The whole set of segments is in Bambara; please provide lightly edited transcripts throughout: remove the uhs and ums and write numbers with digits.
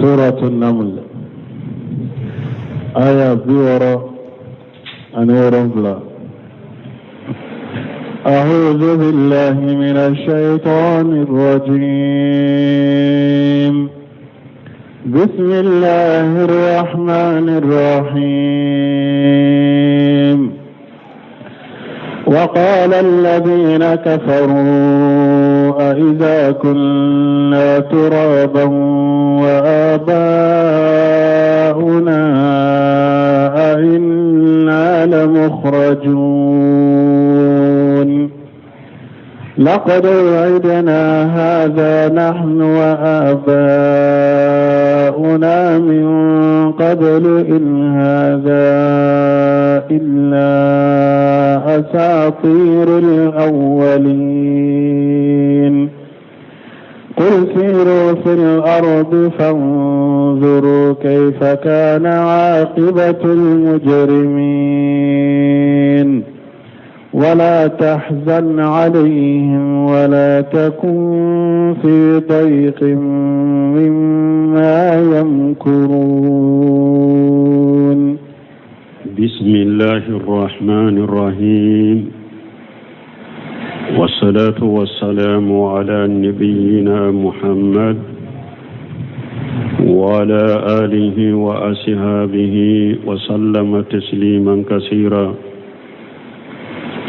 Suratu Naml aya 67. أعوذ بالله من الشيطان الرجيم. بسم الله الرحمن الرحيم. وقال الذين كفروا أإذا كنا ترابا وآباؤنا أإنا لمخرجون. لقد وعدنا هذا نحن وآباؤنا من قبل إن هذا إلا أساطير الأولين. قل سيروا في الأرض فانظروا كيف كان عاقبة المجرمين. ولا تحزن عليهم ولا تكن في ضيق مما يمكرون. بسم الله الرحمن الرحيم، والصلاة والسلام على نبينا محمد وعلى آله وأصحابه وسلم تسليما كثيرا.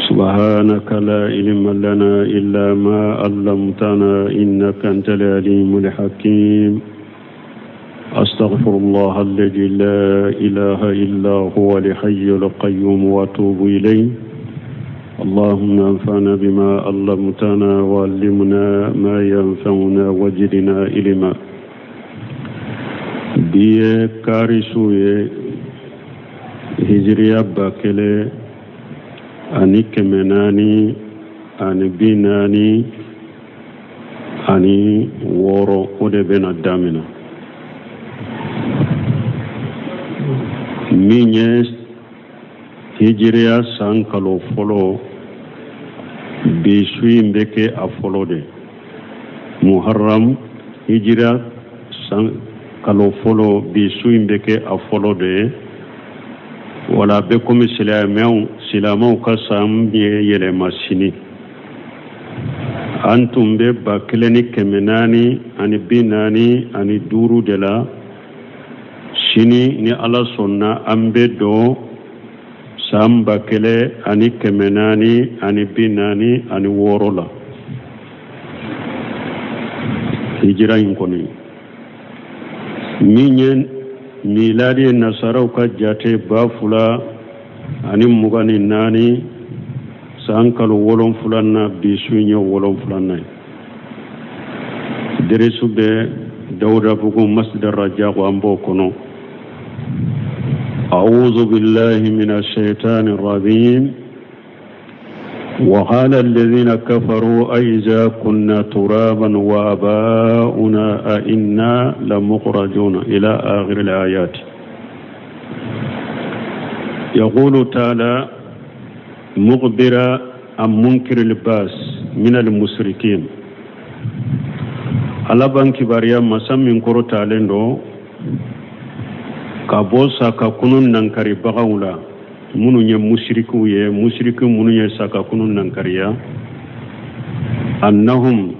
سبحانك لا علم لنا إلا ما علمتنا إنك أنت العليم الحكيم. أستغفر الله الذي لا إله إلا هو الحي القيوم وأتوب إليه. اللهم انفعنا بما علمتنا وعلمنا ما ينفعنا وزدنا علما. Bi ye kari su ye, hijiriya 1446, o de bɛna damina. Min ye hijiriya san kalo fɔlɔ, bi su in bɛ kɛ a fɔlɔ de. Muharram, hijiriya san kalo fɔlɔ, bi su in bɛ kɛ a fɔlɔ de ye. Wala a bɛ komi silamɛw ka san ye yɛlɛma sini. An tun bɛ 1445 de la. Sini ni Ala sɔnna, an bɛ don san 1446 la hijira in kɔni. Min ye miladi ye, nasaraw ka jate, 2024 san kalo wolonfilanan, bi su in ye wolonfilanan ye. Deresu bɛ Dawudabugu Masjid Rajago, an b'o kɔnɔ. أعوذ بالله من الشيطان الرجيم. وقال الذين كفروا أئذا كنا ترابا وآباؤنا أئنا لمخرجون إلى آخر الآيات. يقول تعالى مخبرا عن منكر البعث من المشركين. Ala b'an kibaruya, masa min kɔrɔtalen don, ka bɔ sa ka kunun nankaribagaw la, minnu ye musirikiw ye, musiriki minnu ye sa ka kunun nankariya. أنهم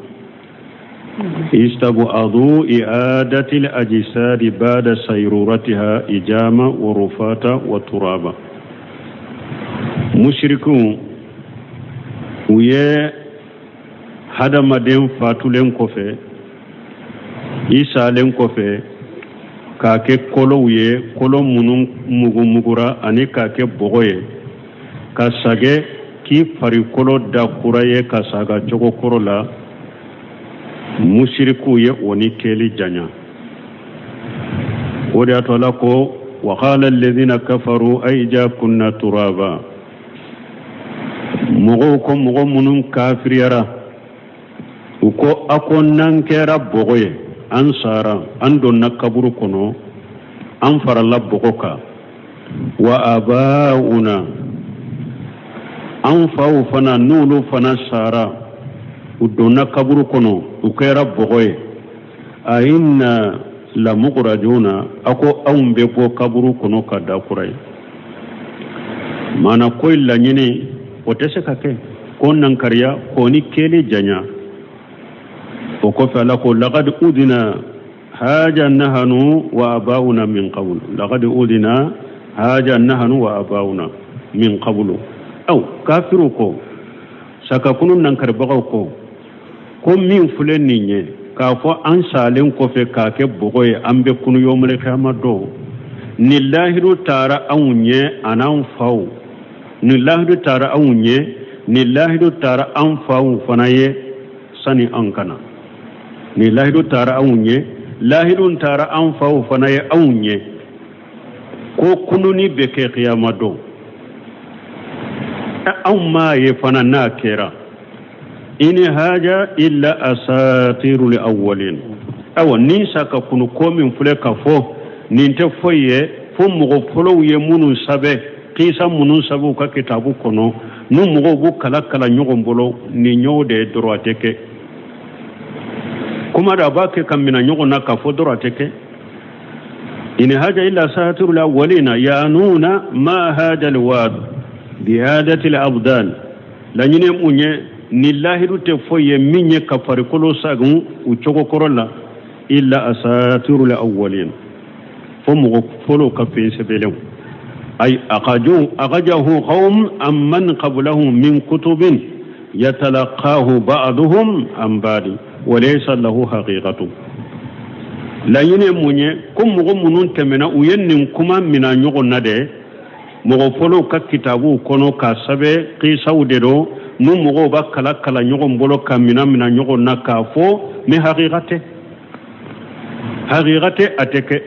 استبعدوا إعادة الأجساد بعد صيرورتها عظاما ورفاتا وترابا. Musirikiw, u ye hadamaden fatulen kɔfɛ, i salen kɔfɛ, k'a kɛ kolow ye, kolo minnu mugumugura, ani k'a kɛ bɔgɔ ye, ka sagɛ k'i farikolo da kura ye ka saga cogo kɔrɔ la. Musirikiw ye o ni kɛli janya. O de y'a to Ala ko: وقال الذين كفروا أئذا كنا ترابا. Mɔgɔw ko, mɔgɔ minnu kafiriyara, u ko a ko n'an kɛra bɔgɔ ye, an sara, an donna kaburu kɔnɔ, an farala bɔgɔ kan, وآباؤنا, an faw fana, n'olu fana sara, u donna kaburu kɔnɔ, u kɛra bɔgɔ ye, أئنا Lamukurajuna, a ko anw bɛ bɔ kaburu kɔnɔ ka da kura ye. Maana ko laɲini o tɛ se ka kɛ ko nankariya k'o ni kɛli janya. O kɔfɛ Ala ko laqad udina haja nahanu wa abauna min qablu, laqad udina haja nahanu wa abauna min qablu. Aw kafiru ko sakakunu nankaribagaw ko ko min filɛ nin ye k'a fɔ an salen kɔfɛ k'a kɛ bɔgɔ ye an bɛ kunu yɔmule kiyama don, nin lahidu taara anw ɲɛ an'an faw, nin lahidu taara anw ɲɛ, nin lahidu taara an faw fana ye sani an ka na, nin lahidu taara anw ɲɛ, lahidu taara an faw fana ye anw ɲɛ ko kununi bɛ kɛ kiyama don. Anw m'a ye fana n'a kɛra. In haja illa asatirul awwalin. Awa nin sa ka kunu ko min filɛ ka fɔ nin tɛ foyi ye fo mɔgɔ fɔlɔw ye minnu sɛbɛn, kisa minnu sɛbɛn u ka kitabu kɔnɔ, n'u mɔgɔw b'u kala kala ɲɔgɔn bolo, nin y'o de ye dɔrɔn, a tɛ kɛ. Kuma dɔ a b'a kɛ ka mina ɲɔgɔn na k'a fɔ dɔrɔn, a tɛ kɛ. In haja illa asatirul awwalina yanuna ma hada alwad bi'adati al-abdan. Laɲini mun ye nin lahidu tɛ foyi ye min ye ka farikolo sagun u cogo kɔrɔ la, illa asatirul awwalin, fo mɔgɔ fɔlɔw ka fɛn sɛbɛnlenw. Ay akaju akajahu qawm amman qablahum min kutubin yatalaqahu ba'duhum an ba'di wa laysa lahu haqiqatu. Laɲini mun ye ko mɔgɔ minnu tɛmɛna u ye nin kuma mina ɲɔgɔn na dɛ, mɔgɔ fɔlɔw ka kitabuw kɔnɔ k'a sɛbɛn kisaw de don, n'u mɔgɔw b'a kala kala ɲɔgɔn bolo ka mina mina ɲɔgɔn na k'a fɔ, mais hakika tɛ, hakika tɛ, a tɛ kɛ.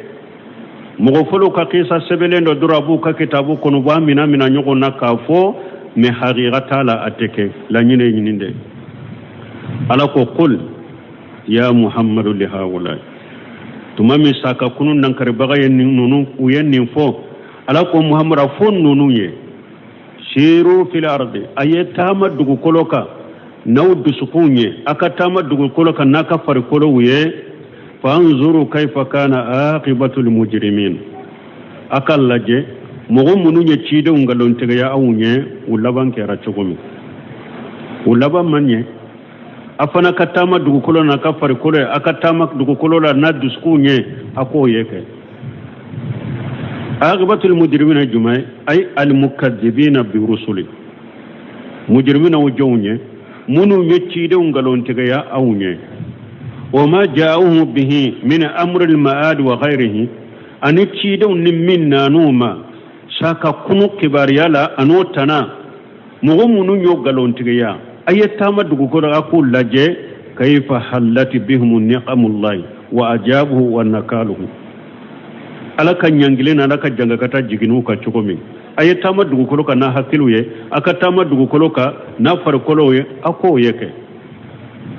Mɔgɔ fɔlɔw ka kisa sɛbɛnlen dɔ dɔrɔn a b'u ka kitabu kɔnɔ, u b'a mina mina ɲɔgɔn na k'a fɔ, mais hakika t'a la, a tɛ kɛ. Laɲini ye ɲini dɛ. Ala ko qul ya Muhammadu li haula, tuma min sa ka kunu nankaribaga ye ninnu u ye nin fɔ, Ala ko Muhammadu a fɔ ninnu ye siru fil ardi, a ye taama dugukolo kan n'aw dusukunw ye, a ka taama dugukolo kan n'a ka farikolow ye, fanzuru kaifa kana aqibatul mujrimin, a ka lajɛ mɔgɔ minnu ye cidenw nkalontigiya aw ɲɛ, u laban kɛra cogo min, u laban man ɲɛ. A fana ka taama dugukolo n'a ka farikolo ye, a ka taama dugukolo la n'a dusukun ye, a k'o ye kɛ. Aqibatul mujrimina jumɛn ye? Ay almukadibina bi rusuli, mujrimina o jɔnw ye minnu ye cidenw nkalontigiya aw ɲɛ, wa ma ja'uhu bihi min amri al-ma'ad wa ghayrihi, ani cidenw ni min nan'u ma sa ka kunu kibaruya la an'o tana, mɔgɔ minnu y'o nkalontigiya, a ye taama dugukolo a k'u lajɛ kaifa hallati bihum ni'amullahi wa ajabuhu wa nakaluhu, Ala ka ɲangilen na Ala ka jangakata jigin'u kan cogo min, a ye taama dugukolo kan n'a hakiliw ye, a ka taama dugukolo kan n'a farikolow ye, a k'o ye kɛ.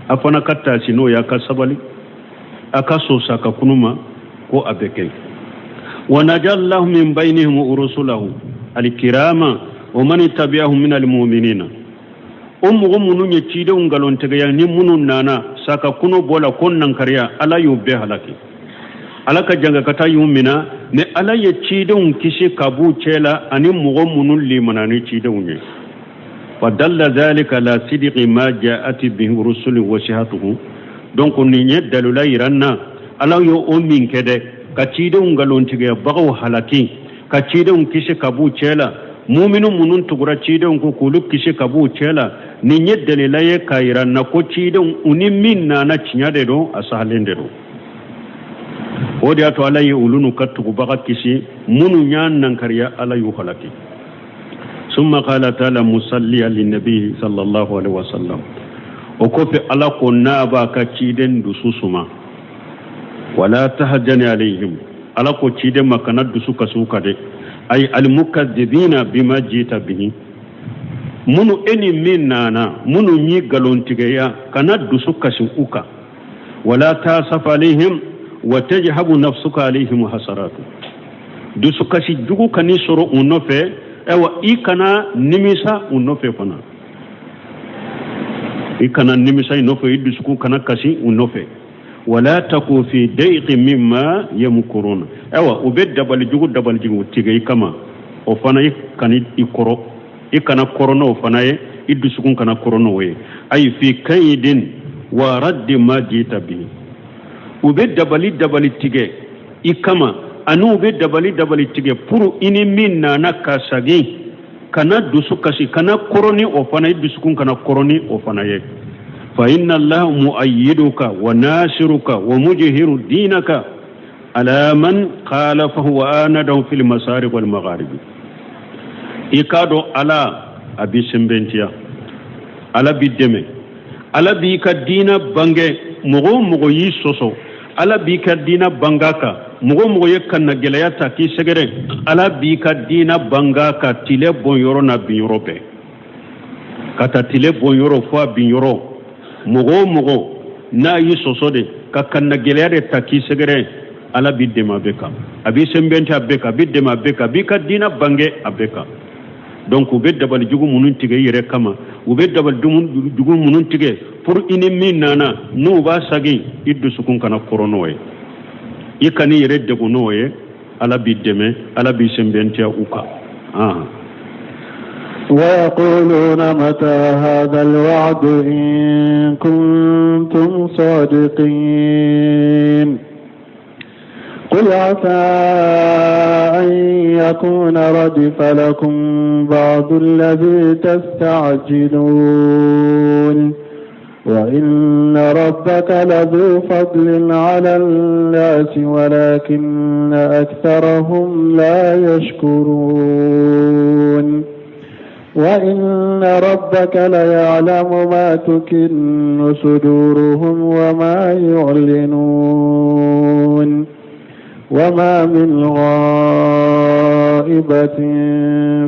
A fana ka taasi n'o ye, a ka sabali, a ka sɔn sa ka kunu ma ko a bɛ kɛ. Wa najallahu min bainihim rusulahu alikirama wa man tabi'ahum min almu'minina, o mɔgɔ minnu ye cidenw nkalontigiya ni minnu nana sa ka kunu bɔ la ko nankariya, Ala y'u bɛɛ halaki, Ala ka jangakata y'u mina, ni Ala ye cidenw kisi ka b'u cɛ la ani mɔgɔ minnu limana ni cidenw ye. Fa dalla dhalika la sidqi ma ja'at bihi rusulu wa sihatuhu. Donc nin ye dalila yira n na Ala ye o min kɛ dɛ, ka cidenw nkalontigiyabagaw halaki, ka cidenw kisi ka b'u cɛ la, muminu minnu tugura cidenw kɔ k'olu kisi ka b'u cɛ la, nin ye dalila ye k'a yira n na ko cidenw u ni min nana tiɲɛ de don, a sahalen de don. O de y'a to Ala ye olu n'u ka tugubaga kisi, minnu y'a nankariya Ala y'u halaki. Summa qala ta'ala musalliyan linnabi sallallahu alaihi wasallam, o kɔfɛ Ala ko n'a b'a ka ciden dusu suma, wala tahzan alayhim, Ala ko ciden ma kana dusu kasi u kan dɛ, ay almukadibina bima jita bihi, minnu e ni min nana, minnu y'i nkalontigiya, kana dusu kasi u kan, wala tasaf alayhim wa tajhabu nafsuka alayhim hasaratu, dusukasi jugu kan'i sɔrɔ u nɔfɛ, ayiwa i kana nimisa u nɔfɛ fana, i kana nimisa i nɔfɛ, i dusukun kana kasi u nɔfɛ. Wala taku fi dayqi mimma yamkuruna. Ayiwa, u bɛ dabali jugu dabali jugu tigɛ i kama, o fana i kana i kɔrɔ, i kana kɔrɔ n'o fana ye, i dusukun kana kɔrɔ n'o ye. Ayi fi kayidin wa raddi ma jita bihi. U bɛ dabali dabali tigɛ i kama, ani u bɛ dabali dabali tigɛ pour i ni min nana ka sagin. Kana dusu kasi, kana kɔrɔ ni o fana, i dusukun kana kɔrɔ ni o fana ye. Fa inna allaha muayyiduka wa nasiruka wa mujhiru dinaka ala man khalafahu wa anadahu fil masariq wal magharibi. I k'a dɔn Ala a b'i sɛnbɛntiya, Ala b'i dɛmɛ, Ala b'i ka diina bange. Mɔgɔ o mɔgɔ y'i sɔsɔ, Ala b'i ka diina banga kan. Mɔgɔ o mɔgɔ ye kannagɛlɛya ta k'i sɛgɛrɛ, Ala b'i ka diina banga kan tile bɔn yɔrɔ n'a bin yɔrɔ bɛɛ, ka taa tile bɔn yɔrɔ fo a bin yɔrɔ. Mɔgɔ o mɔgɔ n'a y'i sɔsɔ de ka kannagɛlɛya de ta k'i sɛgɛrɛ, Ala b'i dɛmɛ a bɛɛ kan, a b'i sɛnbɛnti a bɛɛ kan, a b'i dɛmɛ a bɛɛ kan, a b'i ka diina bange a bɛɛ kan. Donc u bɛ dabali jugu minnu tigɛ i yɛrɛ kama, u bɛ dabali jugu minnu tigɛ pour i ni min nana n'u b'a sagin, i dusukun kana kɔrɔ n'o ye, i kan'i yɛrɛ degun n'o ye. Ala b'i dɛmɛ, Ala b'i sɛnbɛntiya u kan. ويقولون متى هذا الوعد إن كنتم صادقين قل عسى أن يكون ردف لكم بعض الذي تستعجلون وإن ربك لذو فضل على الناس ولكن أكثرهم لا يشكرون وإن ربك ليعلم ما تكن صدورهم وما يعلنون وما من غائبة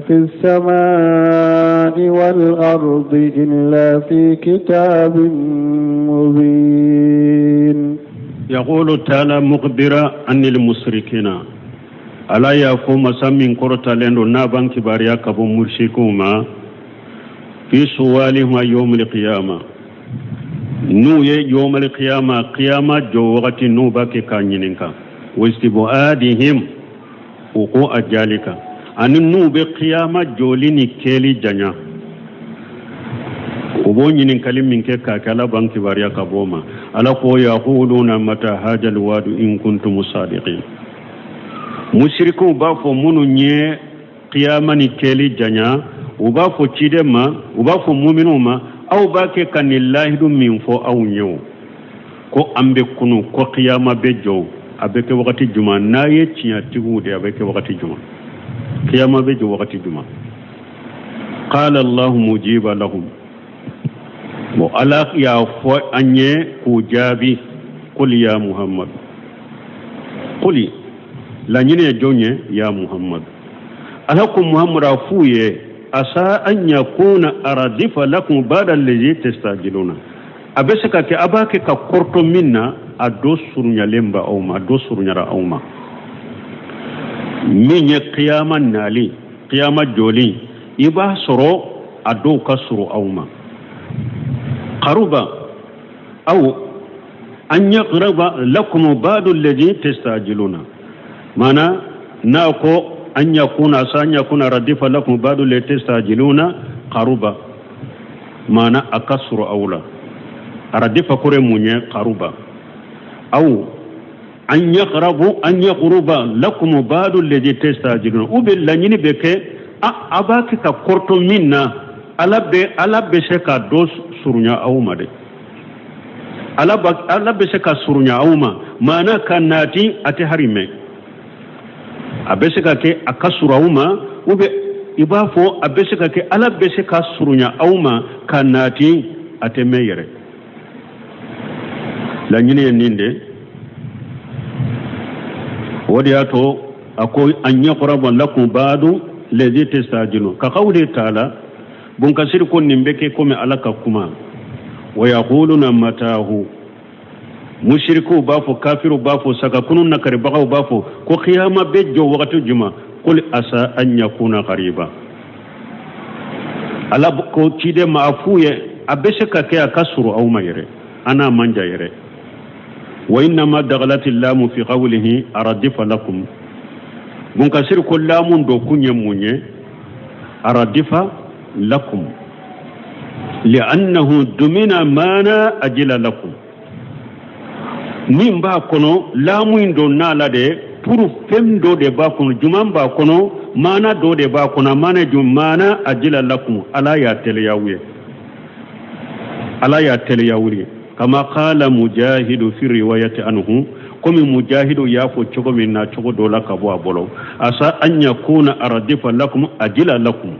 في السماء والأرض إلا في كتاب مبين. يقول تعالى مخبرا عن المشركين. Ala y'a fɔ masa min kɔrɔtalen don n'a b'an kibaruya ka bɔ musirikiw ma fi suwalihim yawmil qiyama, n'u ye yawmil qiyama, qiyama jɔ wagati, n'u b'a kɛ k'a ɲininka, wa istibuadihim u ko a jali kan, ani n'u bɛ qiyama jɔli ni kɛli janya, u b'o ɲininkali min kɛ k'a kɛ, Ala b'an kibaruya ka bɔ o ma. Ala ko yaquluna mata hajal wadu in kuntum sadiqin. Musirikiw b'a fɔ, minnu ye kiyama ni kɛli janya, u b'a fɔ ciden ma, u b'a fɔ muminw ma: aw b'a kɛ ka nin lahidu min fɔ aw ye o, ko an bɛ kunu, ko kiyama bɛ jɔ, a bɛ kɛ wagati jumɛn? N'a ye tiɲɛtigiw de, a bɛ kɛ wagati jumɛn? Kiyama bɛ jɔ wagati jumɛn? Qala Allahu mujiba lahum. Bon, Ala y'a fɔ an ye k'u jaabi: qul ya Muhammad. Quli laɲini ye jɔn ye? Ya Muhammad. Ala ko Muhammad a f'u ye: asa an yakuna aradifa lakum ba'da allazi tastajiluna. A bɛ se ka kɛ a b'a kɛ ka kɔrɔtɔ min na, a dɔ surunyalen bɛ aw ma, a dɔ surunyara aw ma. Min ye kiyama nali, kiyama jɔli, i b'a sɔrɔ a dɔw ka surun aw ma. Qaruba aw an yaqraba lakum ba'du allazi tastajiluna, mana n'a ko an yakuna asa an yakuna radifa lakum ba'du allazi tastajiluna qaruba, mana a ka surun aw la. Radifa kɔrɔ ye mun ye? Qaruba aw an yaqrabu an yaqruba lakum ba'du allazi tastajiluna, u bɛ laɲini bɛ kɛ a b'a kɛ ka kɔrɔtɔ min na, Ala bɛ se ka dɔ surunya aw ma dɛ. Ala bɛ se ka surunya aw ma, maana ka naati a tɛ hari mɛn. A bɛ se ka kɛ a ka surun aw ma, ou bien i b'a fɔ a bɛ se ka kɛ Ala bɛ se ka surunya aw ma ka naati a tɛ mɛn yɛrɛ. Laɲini ye nin de, o de y'a to a ko an yaqraba lakum ba'du lazi tastajilun ka qawli ta'ala. Bunkasiri ko nin bɛ kɛ komi Ala ka kuma wa yaquluna matahu. Musirikuw b'a fɔ, kafiriw b'a fɔ, sagakunu nakaribagaw b'a fɔ ko kiyama bɛ jɔ wagati juma? Qul asa an yakuna qariba. Ala ko ciden ma a f'u ye a bɛ se ka kɛ a ka surun aw ma yɛrɛ, an n'a man jan yɛrɛ. Wa innama daghalati lamu fi qawlihi aradifa lakum. Bunkasiri ko lamu don kun ye mun ye? Aradifa lakum li'annahu dumina mana ajila lakum. Min b'a kɔnɔ, lamu in donna la de pour fɛn dɔ de b'a kɔnɔ, juman b'a kɔnɔ, maana dɔ de b'a kɔnɔ. Maana jum? Maana ajila lakum, Ala y'a teliya aw ye, Ala y'a teliya aw ye. Kama qala Mujahidu fi riwayati anhu, komi Mujahidu y'a fɔ cogo min na cogo dɔ la ka bɔ a bolo, asa an yakuna aradifa lakum ajila lakum.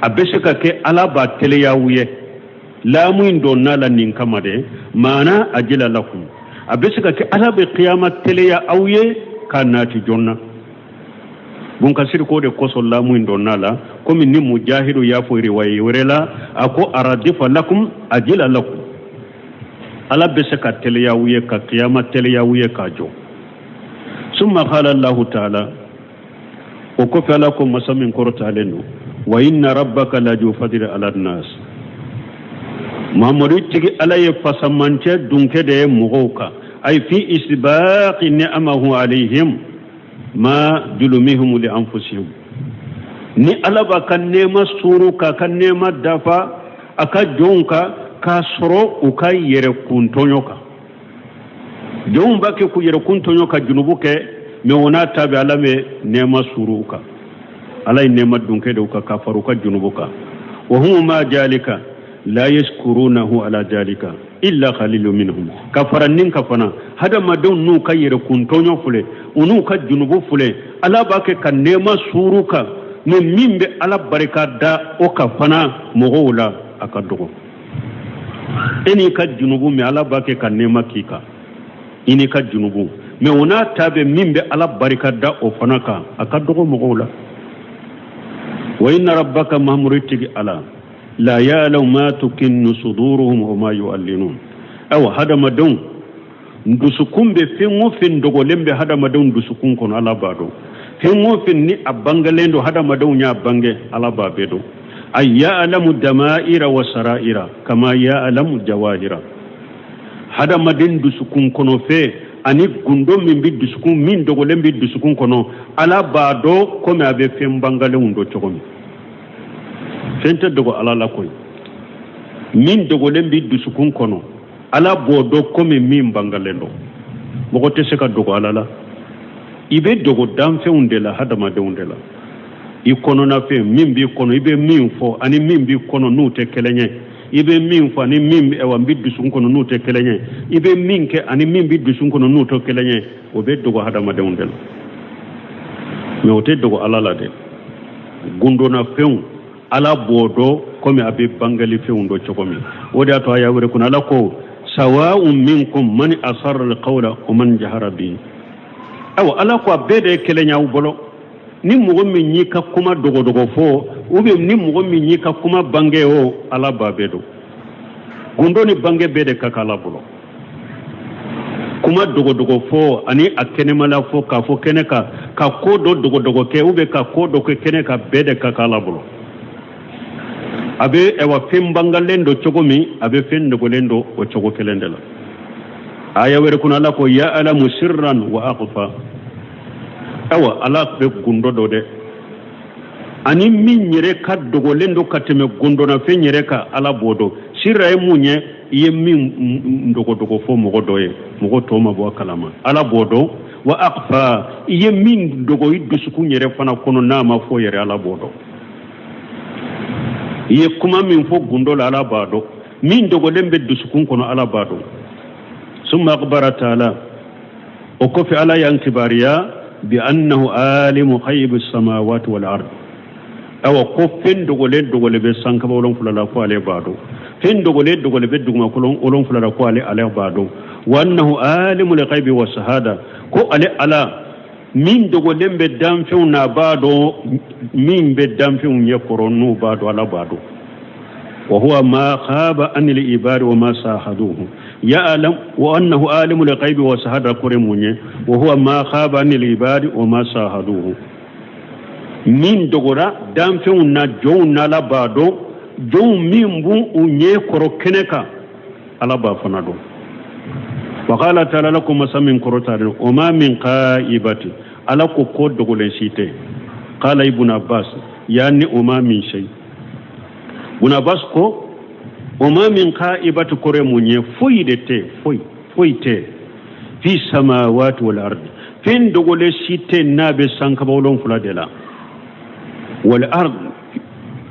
A bɛ se ka kɛ Ala b'a teliya aw ye, laamu in donna la nin kama de, maana ajila lakum. A bɛ se ka kɛ Ala bɛ kiyama teliya aw ye k'a nati joona. Bunkasiri ko de kosɔn laamu in donna la, komi ni Mujahidu y'a fɔ riwaye wɛrɛ la, a ko aradifa lakum ajila lakum, Ala bɛ se ka teliya aw ye, ka kiyama teliya aw ye k'a jɔ. Summa qala Allahu taala, o kɔfɛ Ala ko, masa min kɔrɔtalen don, wa inna rabbaka laju fadli ala nas. Mamadu tigi Ala ye fasamancɛ dunkɛ de ye mɔgɔw kan, ay fi isbaqi ni'amahu alayhim ma julumihim li anfusihim. Ni Ala b'a ka nɛɛma suuru, k'a ka nɛɛma dafa a ka jɔnw kan k'a sɔrɔ u ka yɛrɛkun tɔɲɔ kan. Jɔnw b'a kɛ k'u yɛrɛkun tɔɲɔ ka junubu kɛ, mais o n'a ta bɛ, Ala bɛ nɛɛma suuru u kan. Ala ye nɛɛma dunkɛ de u kan k'a fara u ka junubu kan. Wa hum ma jalika la yashkurunahu ala jalika illa qalilu minhum. Ka fara nin kan fana, hadamadenw n'u ka yɛrɛkun tɔɲɔ filɛ, u n'u ka junubu filɛ, Ala b'a kɛ ka nɛɛma suuru kan, mais min bɛ Ala barika da o kan fana mɔgɔw la, a ka dɔgɔ. E n'i ka junubu, mais Ala b'a kɛ ka nɛɛma k'i kan, i n'i ka junubu, mais o n'a ta bɛ, min bɛ Ala barika da o fana kan, a ka dɔgɔ mɔgɔw la. Wa inna rabbaka, Mahamuru tigi Ala, la ya'lamu ma tukinnu suduruhum wa ma yu'allinun. Awa, hadamadenw dusukun bɛ fɛn o fɛn dogolen bɛ hadamadenw dusukun kɔnɔ, Ala b'a dɔn. Fɛn o fɛn ni a bangelen don, hadamadenw y'a bange, Ala b'a bɛɛ dɔn. Ay ya'lamu dama'ira wa sara'ira kama ya'lamu jawahira. Hadamaden dusukun kɔnɔ fɛn ani gundo min bɛ dusukun, min dogolen bɛ dusukun kɔnɔ, Ala b'a dɔn komi a bɛ fɛn bangalenw dɔn cogo min. Fɛn tɛ dogo Ala la koyi. Min dogolen bɛ dusukun kɔnɔ, Ala b'o dɔn komi min bangalen don. Mɔgɔ tɛ se ka dogo Ala la. I bɛ dogo danfɛnw de la, hadamadenw de la. I kɔnɔnafɛn min b'i kɔnɔ, i bɛ min fɔ ani min b'i kɔnɔ, n'u tɛ kelen ye. I bɛ min fɔ ani min ɛwà n bɛ dusukun kɔnɔ, n'u tɛ kelen ye. I bɛ min kɛ ani min bɛ dusukun kɔnɔ, n'u tɛ kelen ye, o bɛ dogo hadamadenw de la, mais o tɛ dogo Ala la dɛ. Gundonafɛnw, Ala b'o dɔn komi a bɛ bangelifɛnw dɔn cogo min. O de y'a to aya wɛrɛ kɔnɔ, Ala ko sawa'un minkum man asarra alqawla wa man jahara bihi. Ayiwa, Ala ko a bɛɛ de ye kelen y'aw bolo. Ni mɔgɔ min y'i ka kuma dogodogo fɔ, ou bien ni mɔgɔ min y'i ka kuma bange o, Ala b'a bɛɛ dɔn. Gundo ni bange bɛɛ de ka kan Ala bolo. Kuma dogodogo fɔ ani a kɛnɛmala fɔ, k'a fɔ kɛnɛ kan, ka ko dɔ dogodogo kɛ, ou bien ka ko dɔ kɛ kɛnɛ kan, bɛɛ de ka kan Ala bolo. A bɛ ɛwa fɛn bangalen don cogo min, a bɛ fɛn dogolen don o cogo kelen de la. Aya wɛrɛ kɔnɔ, Ala ko ya'lamu sirran wa akhfa. Awa, Ala bɛ gundo dɔn dɛ, ani min yɛrɛ ka dogolen don ka tɛmɛ gundonafɛn yɛrɛ kan, Ala b'o dɔn. Sirra ye mun ye? I ye min dogodogo fɔ mɔgɔ dɔ ye, mɔgɔ tɔ ma bɔ a kalama, Ala b'o dɔn. Wa akhfa, i ye min dogo i dusukun yɛrɛ fana kɔnɔ, n'a ma fɔ yɛrɛ, Ala b'o dɔn. I ye kuma min fɔ gundo la, Ala b'a dɔn. Min dogolen bɛ dusukun kɔnɔ, Ala b'a dɔn. Summa akhbara taala, o kɔfɛ Ala y'an kibaruya bi annahu alimu ghaibi samawati wal ard. Awa, ko fɛn dogolen dogolen bɛ sankaba 7 la, ko ale b'a dɔn. Fɛn dogolen dogolen bɛ dugumakolo 7 la, ko ale Ala b'a dɔn. Wa annahu alimul ghaibi wa shahada, ko ale Ala, min dogolen bɛ danfɛnw na, a b'a dɔn. Min bɛ danfɛnw ɲɛ kɔrɔ, n'u b'a dɔn, Ala b'a dɔn. Wa huwa ma khaba anil ibadi wa ma sahaduhu ya'lam. Wa annahu alimul ghaibi wa shahada kore mun ye? Wa huwa ma khaba anil ibadi wa ma sahaduhu, min dogora danfɛnw na, jɔnw na, Ala b'a dɔn. Jɔnw min b'u u ɲɛ kɔrɔ kɛnɛ kan, Ala b'a fana dɔn. Wa qala ta'ala, ala ko masa min kɔrɔtalen, wa ma min ghaibati, ala ko ko dogolen si tɛ. Qala Ibn Abbas, yani wa ma min shay. Ibn Abbas ko wa ma min ghaibati kɔrɔ ye mun ye? Foyi de tɛ, foyi foyi tɛ. Fi samawati wal ardi, fɛn dogolen si tɛ n'a bɛ sankaba wolonfila de la. Wal ard,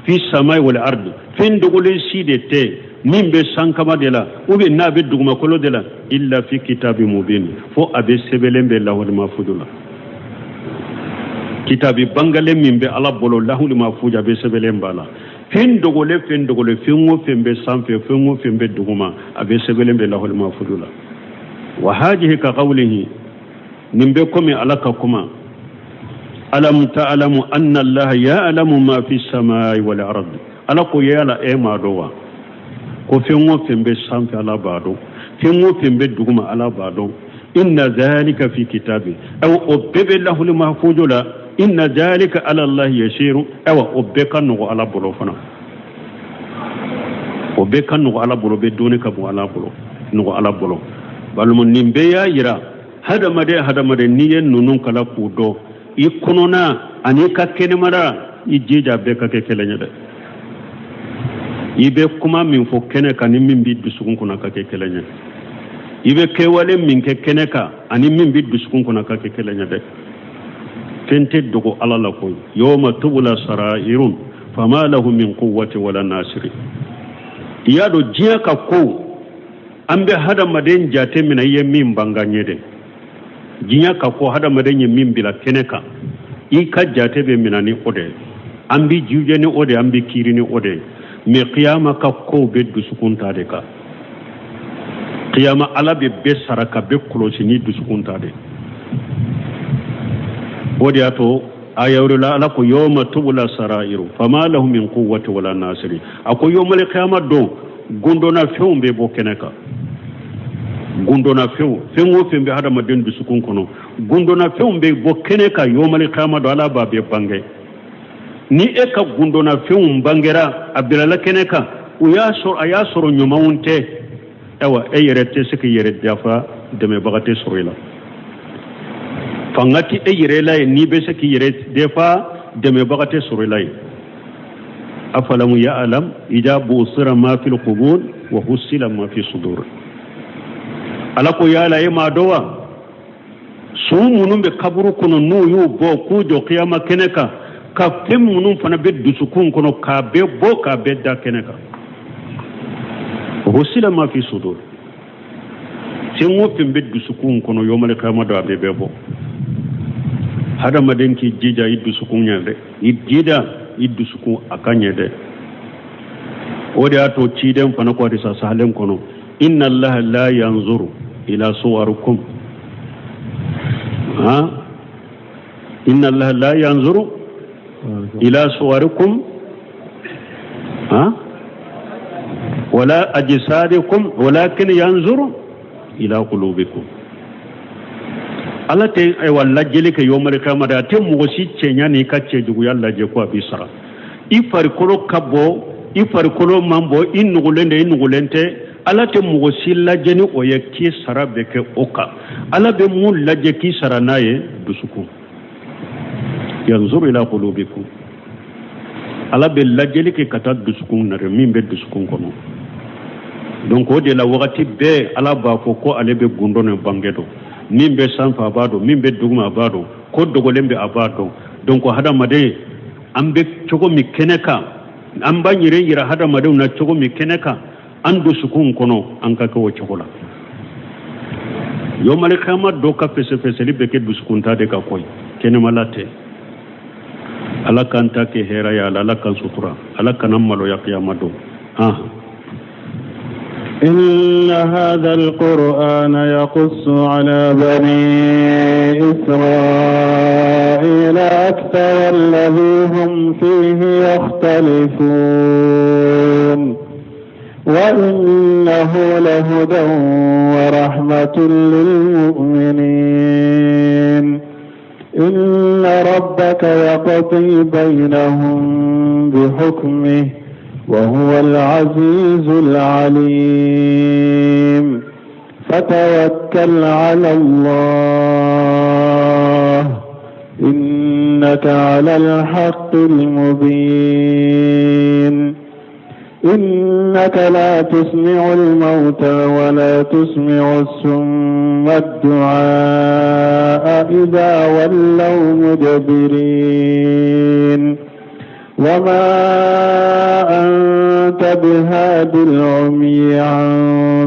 fi samai wal ardi, fɛn dogolen si de tɛ min bɛ sankaba de la ou bien n'a bɛ dugumakolo de la, illa fi kitabi mubin, fo a bɛ sɛbɛnlen bɛ lahuli mafudu la. Kitabi bangalen min bɛ ala bolo, lahuli mafudu, a bɛ sɛbɛnlen b'a la. Fɛn dogolen, fɛn dogolen, fɛn o fɛn bɛ sanfɛ, fɛn o fɛn bɛ duguma, a bɛ sɛbɛnlen bɛ lahuli mafudu la. Wa hajihi ka qawlihi, nin bɛ komi ala ka kuma, alam ta'lamu anna allaha ya'lamu ma fi samai wal ardi. Ala ko yala e m'a dɔn wa ko fɛn o fɛn bɛ sanfɛ, ala b'a dɔn, fɛn o fɛn bɛ duguma, ala b'a dɔn. Inna zalika fi kitabi, awa o bɛɛ bɛ lahuli mahfujo la. Inna zalika ala allahi yasiru, awa o bɛɛ ka nɔgɔ ala bolo fana, o bɛɛ ka nɔgɔ ala bolo, bɛ dɔɔni ka bɔ ala bolo, nɔgɔ ala bolo. Balimaw, nin bɛɛ y'a yira hadamaden, hadamaden, n'i ye ninnu kalan k'u dɔn, i kɔnɔna ani i ka kɛnɛmana, i jija bɛɛ ka kɛ kelen ye dɛ. I bɛ kuma min fɔ kɛnɛ kan ni min b'i dusukun kɔnɔ ka kɛ kelen ye. I bɛ kɛwale min kɛ kɛnɛ kan ani min b'i dusukun kɔnɔ ka kɛ kelen ye dɛ. Fɛn tɛ dogo ala la koyi. Yawma tubula sarairun fama lahu min quwwati wala nasiri. I y'a dɔn diɲɛ ka kow, an bɛ hadamaden jate minɛ i ye min banga ɲɛ dɛ. Diɲɛ ka ko, hadamaden ye min bila kɛnɛ kan, i ka jate bɛ minɛ ni o de ye, an bɛ juje ni o de ye, an bɛ kiiri ni o de ye. Mais kiyama ka kow bɛ dusukun ta de kan. Kiyama, ala bɛ bɛɛ sara ka bɛɛ kɔlɔsi ni dusukun ta de. O de y'a to aya wɛrɛ la, ala ko yawma tubula sarairu fama lahu min quwwati wala nasiri. A ko yawmal kiyama don, gundonna fɛnw bɛ bɔ kɛnɛ kan. Gundonna fɛnw, fɛn o fɛn bɛ hadamaden dusukun kɔnɔ, gundonna fɛnw bɛ bɔ kɛnɛ kan yawmal kiyama don, ala b'a bɛɛ bange. Ni e ka gundonna fɛnw bangera, a bilala kɛnɛ kan, o y'a sɔrɔ a y'a sɔrɔ ɲumanw tɛ, ayiwa e yɛrɛ tɛ se k'i yɛrɛ dafa, dɛmɛbaga tɛ sɔrɔ i la, fanga tɛ e yɛrɛ la yen n'i bɛ se k'i yɛrɛ dafa, dɛmɛbaga tɛ sɔrɔ i la yen. Afalamu ya'lam idha busira ma fil qubur wa husila ma fi sudur. Ala ko yala e m'a dɔn wa su minnu bɛ kaburu kɔnɔ, n'u y'u bɔ k'u jɔ kiyama kɛnɛ kan, ka fɛn minnu fana bɛ dusukun kɔnɔ k'a bɛɛ bɔ k'a bɛɛ da kɛnɛ kan. Husila ma fi sudur, fɛn o fɛn bɛ dusukun kɔnɔ, yawmal kiyama don a bɛɛ bɛ bɔ. Hadamaden k'i jija i dusukun ɲɛ dɛ, i jija i dusukun a ka ɲɛ dɛ. O de y'a to ciden fana ko hadisa sahalen kɔnɔ, inna allaha la yanzuru ila suwarikum, ha, inna allaha la yanzuru ila suwarikum, ha, wala ajsadikum walakin yanzuru ila qulubikum. Ala tɛ ayiwa lajɛli kɛ yawmal kiyama dɛ, a tɛ mɔgɔ si cɛɲa n'i ka cɛjuguya lajɛ ko a b'i sara. I farikolo ka bɔ, i farikolo man bɔ, i nugulen de, i nugulen tɛ, ala tɛ mɔgɔ si lajɛ ni o ye k'i sara bɛ kɛ o kan. Ala bɛ mun lajɛ k'i sara n'a ye? Dusukun. Yanzuru ila qulubikum, ala bɛ lajɛli kɛ ka taa dusukun na dɛ, min bɛ dusukun kɔnɔ. Donc o de la wagati bɛɛ ala b'a fɔ ko ale bɛ gundo ni bange dɔn, min bɛ sanfɛ a b'a dɔn, min bɛ duguma a b'a dɔn, ko dogolen bɛ a b'a dɔn. Donc hadamaden, an bɛ cogo min kɛnɛ kan, an b'an yɛrɛ yira hadamadenw na cogo min kɛnɛ kan, an dusukun kɔnɔ an ka kɛ o cogo la. Yawmal kiyama dɔ ka fɛsɛfɛsɛli bɛ kɛ dusukun ta de ka koyi, kɛnɛmala tɛ. Ala k'an ta kɛ hɛrɛ ye, ala ala k'an sutura, ala kana maloya kiyama don. Han. إن هذا القرآن يقص على بني إسرائيل أكثر الذي هم فيه يختلفون وإنه لهدى ورحمة للمؤمنين إن ربك يقضي بينهم بحكمه وهو العزيز العليم. فتوكل على الله إنك على الحق المبين. إنك لا تسمع الموتى ولا تسمع الصم الدعاء إذا ولوا مدبرين. وما أنت بهاد العمي عن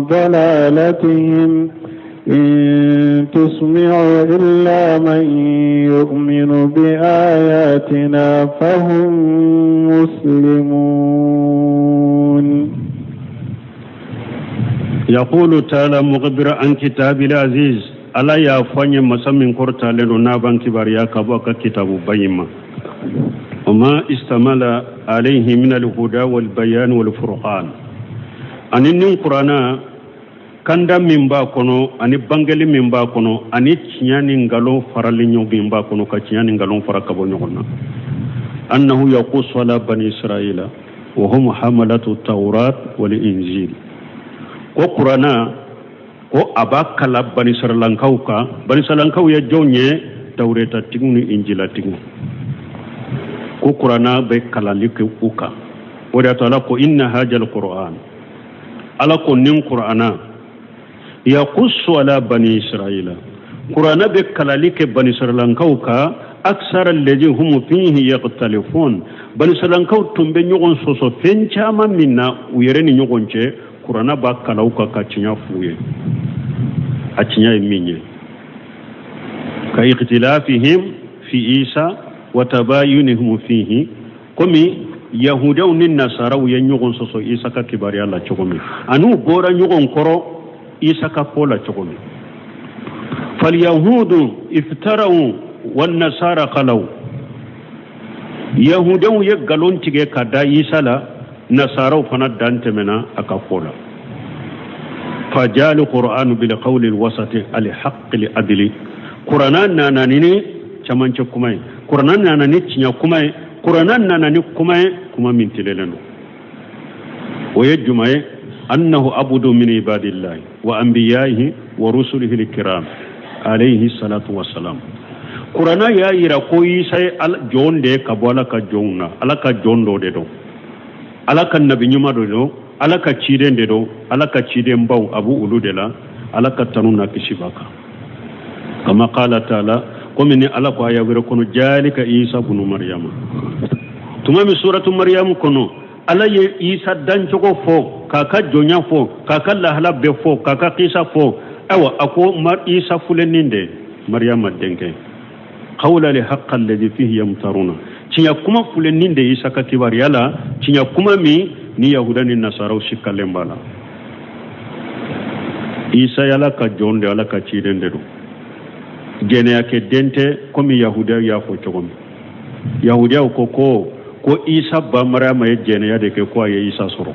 ضلالتهم إن تسمع إلا من يؤمن بآياتنا فهم مسلمون. يقول تعالى مخبرا عن كتاب العزيز ala y'a fɔ an ye masa min kɔrɔtalen don n'a b'an kibaruya ka bɔ a ka kitabu ba in ma وما اشتمل عليه من الهدى والبيان والفرقان ani nin kurana kanda min b'a kɔnɔ ani bangeli min b'a kɔnɔ ani tiɲɛ ni nkalon farali ɲɔgɔn min b'a kɔnɔ ka tiɲɛ ni nkalon fara ka bɔ ɲɔgɔn na annahu yaqusu ala bani israila wa hum hamalatu tawrat wal injil ko kurana ko a b'a kala banisiralankaw kan banisiralankaw ye jɔnw ye tawretatigiw ni injilatigiw ko kurana bɛ kalali kɛ u kan o de y'a to ala ko inna hajal qur'an ala ko nin kurana yaqusu ala bani israila kurana bɛ kalali kɛ banisiralankaw kan aksara alladhi hum fihi yakhtalifun banisiralankaw tun bɛ ɲɔgɔn sɔsɔ fɛn caman min na u yɛrɛ ni ɲɔgɔn cɛ kurana b'a kala u kan ka tiɲɛ f'u ye a tiɲɛ ye min ye ka ikhtilafihim fi isa wa tabayunihim fihi komi yahudaw ni nasaraw ye ɲɔgɔn sɔsɔ isa ka kibaruya la cogo min an'u bɔra ɲɔgɔn kɔrɔ isa ka ko la cogo min falyahudu iftaraw wannasara khalaw yahudaw ye nkalon tigɛ ka da isa la nasaraw fana dan tɛmɛna a ka ko la fajali qur'anu bil qawli al wasati al haqqi al adli kurana nana ni camancɛ kuma ye kurana nana ni tiɲɛ kuma ye kurana nana ni kuma ye kuma min tilennen don o ye jumɛn ye annahu abudu min ibadillahi wa anbiya'ihi wa rusulihi alkiram alayhi salatu wassalam kurana y'a yira ko isa ye jɔn de ye ka bɔ ala ka jɔnw na ala ka jɔn dɔ de don ala ka nabi ɲuman dɔ don ala ka ciden de don ala ka cidenbaw a b'u olu de la ala ka tanu n'a kisi b'a kan kama qala taala komi ni ala ko aya wɛrɛ kɔnɔ jalika isa bunu mariyama tuma min suratu mariyamu kɔnɔ ala ye isa dancogo fɔ k'a ka jɔnya fɔ k'a ka lahala bɛɛ fɔ k'a ka kisa fɔ ayiwa a ko isa filɛ nin de mariyama denkɛ qawla li haqqa alladhi fihi yamtaruna tiɲɛ kuma filɛ nin de isa ka kibaruya la tiɲɛ kuma min ni yahuda ni nasaraw sikkalen b'a la isa ye ala ka jɔn de ala ka ciden de don jɛnɛyakɛ den tɛ komi yahudiyaw y'a fɔ cogo min yahudiyaw ko ko ko isa ba mariyama ye jɛnɛya de kɛ ko a ye isa sɔrɔ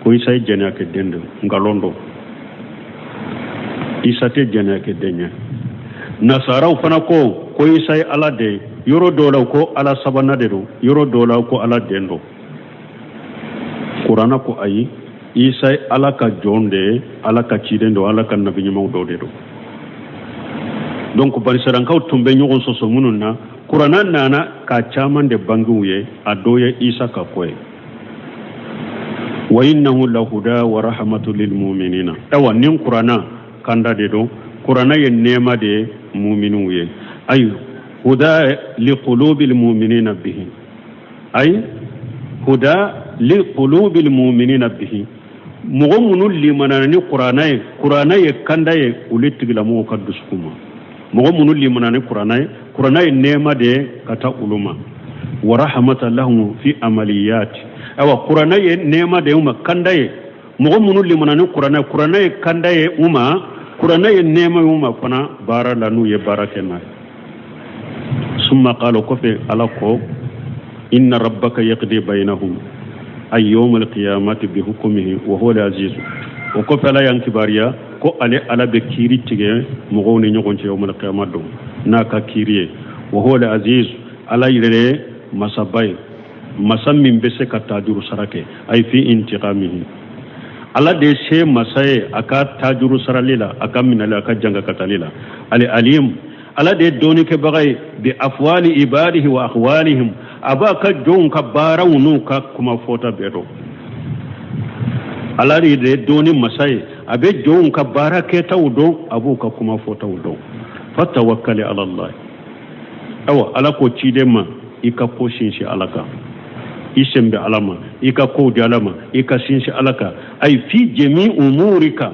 ko isa ye jɛnɛyakɛ den de nkalon don isa tɛ jɛnɛyakɛ den ye nasaraw fana ko ko isa ye ala de ye yɔrɔ dɔw la ko ala sabanan de don yɔrɔ dɔw la ko ala den don kurana ko ayi isa ye ala ka jɔn de ye ala ka ciden don ala ka nabi ɲumanw dɔ de don donc banisiralankaw tun bɛ ɲɔgɔn sɔsɔ minnu na kurana nana k'a caman de bange u ye a dɔ ye isa ka ko ye wa innahu lahuda wa rahmatu lil mu'minina awa nin kurana kanda de don kurana ye nɛɛma de ye muminiw ye ayi huda li qulubil mu'minina bihi ayi huda li qulubil mu'minina bihi mɔgɔ minnu limanana ni kurana ye kurana ye kanda ye olu tigilamɔgɔw ka dusukun ma mɔgɔ minnu limanana ni kurana ye kurana ye nɛɛma de ye ka taa olu ma wa rahmatan lahum fi amaliyati awa kurana ye nɛɛma de ye u ma kanda ye mɔgɔ minnu limana ni kuranɛ kuranɛ ye kanda ye u ma kuranɛ ye nɛɛma ye u ma fana baara la n'u ye baara kɛ n'a ye summa qala kɔfɛ ala ko inna rabbaka yaqdi bainahum ay yawm alqiyamati bi hukmihi wa huwa al-aziz o kɔfɛ ala y'an kibaruya ko ale ala bɛ kiiri tigɛ mɔgɔw ni ɲɔgɔn cɛ yawm alqiyama don n'a ka kiiri ye wa huwa al-aziz ala yɛrɛ ye masaba ye masa min bɛ se ka tajuru sara kɛ ay fi intiqamihi. Ala de ye se masa ye a ka tajuru sarali la, a ka minɛli, a ka jankatali la. Al alim, Ala de ye dɔnnikɛbaga ye bi afwali ibadihi wa ahwalihim, a b'a ka jɔnw ka baaraw n'u ka kuma fɔta bɛɛ dɔn. Ala de ye dɔnni masa ye, a bɛ jɔnw ka baara kɛtaw dɔn, a b'u ka kuma fɔtaw dɔn. Fatawakkali ala Allah. Awa, Ala ko ciden ma, i ka ko sinsin Ala kan, i sɛnbɛ Ala ma, i ka kow di Ala ma, i ka sinsin Ala kan. Ay fi jami umurika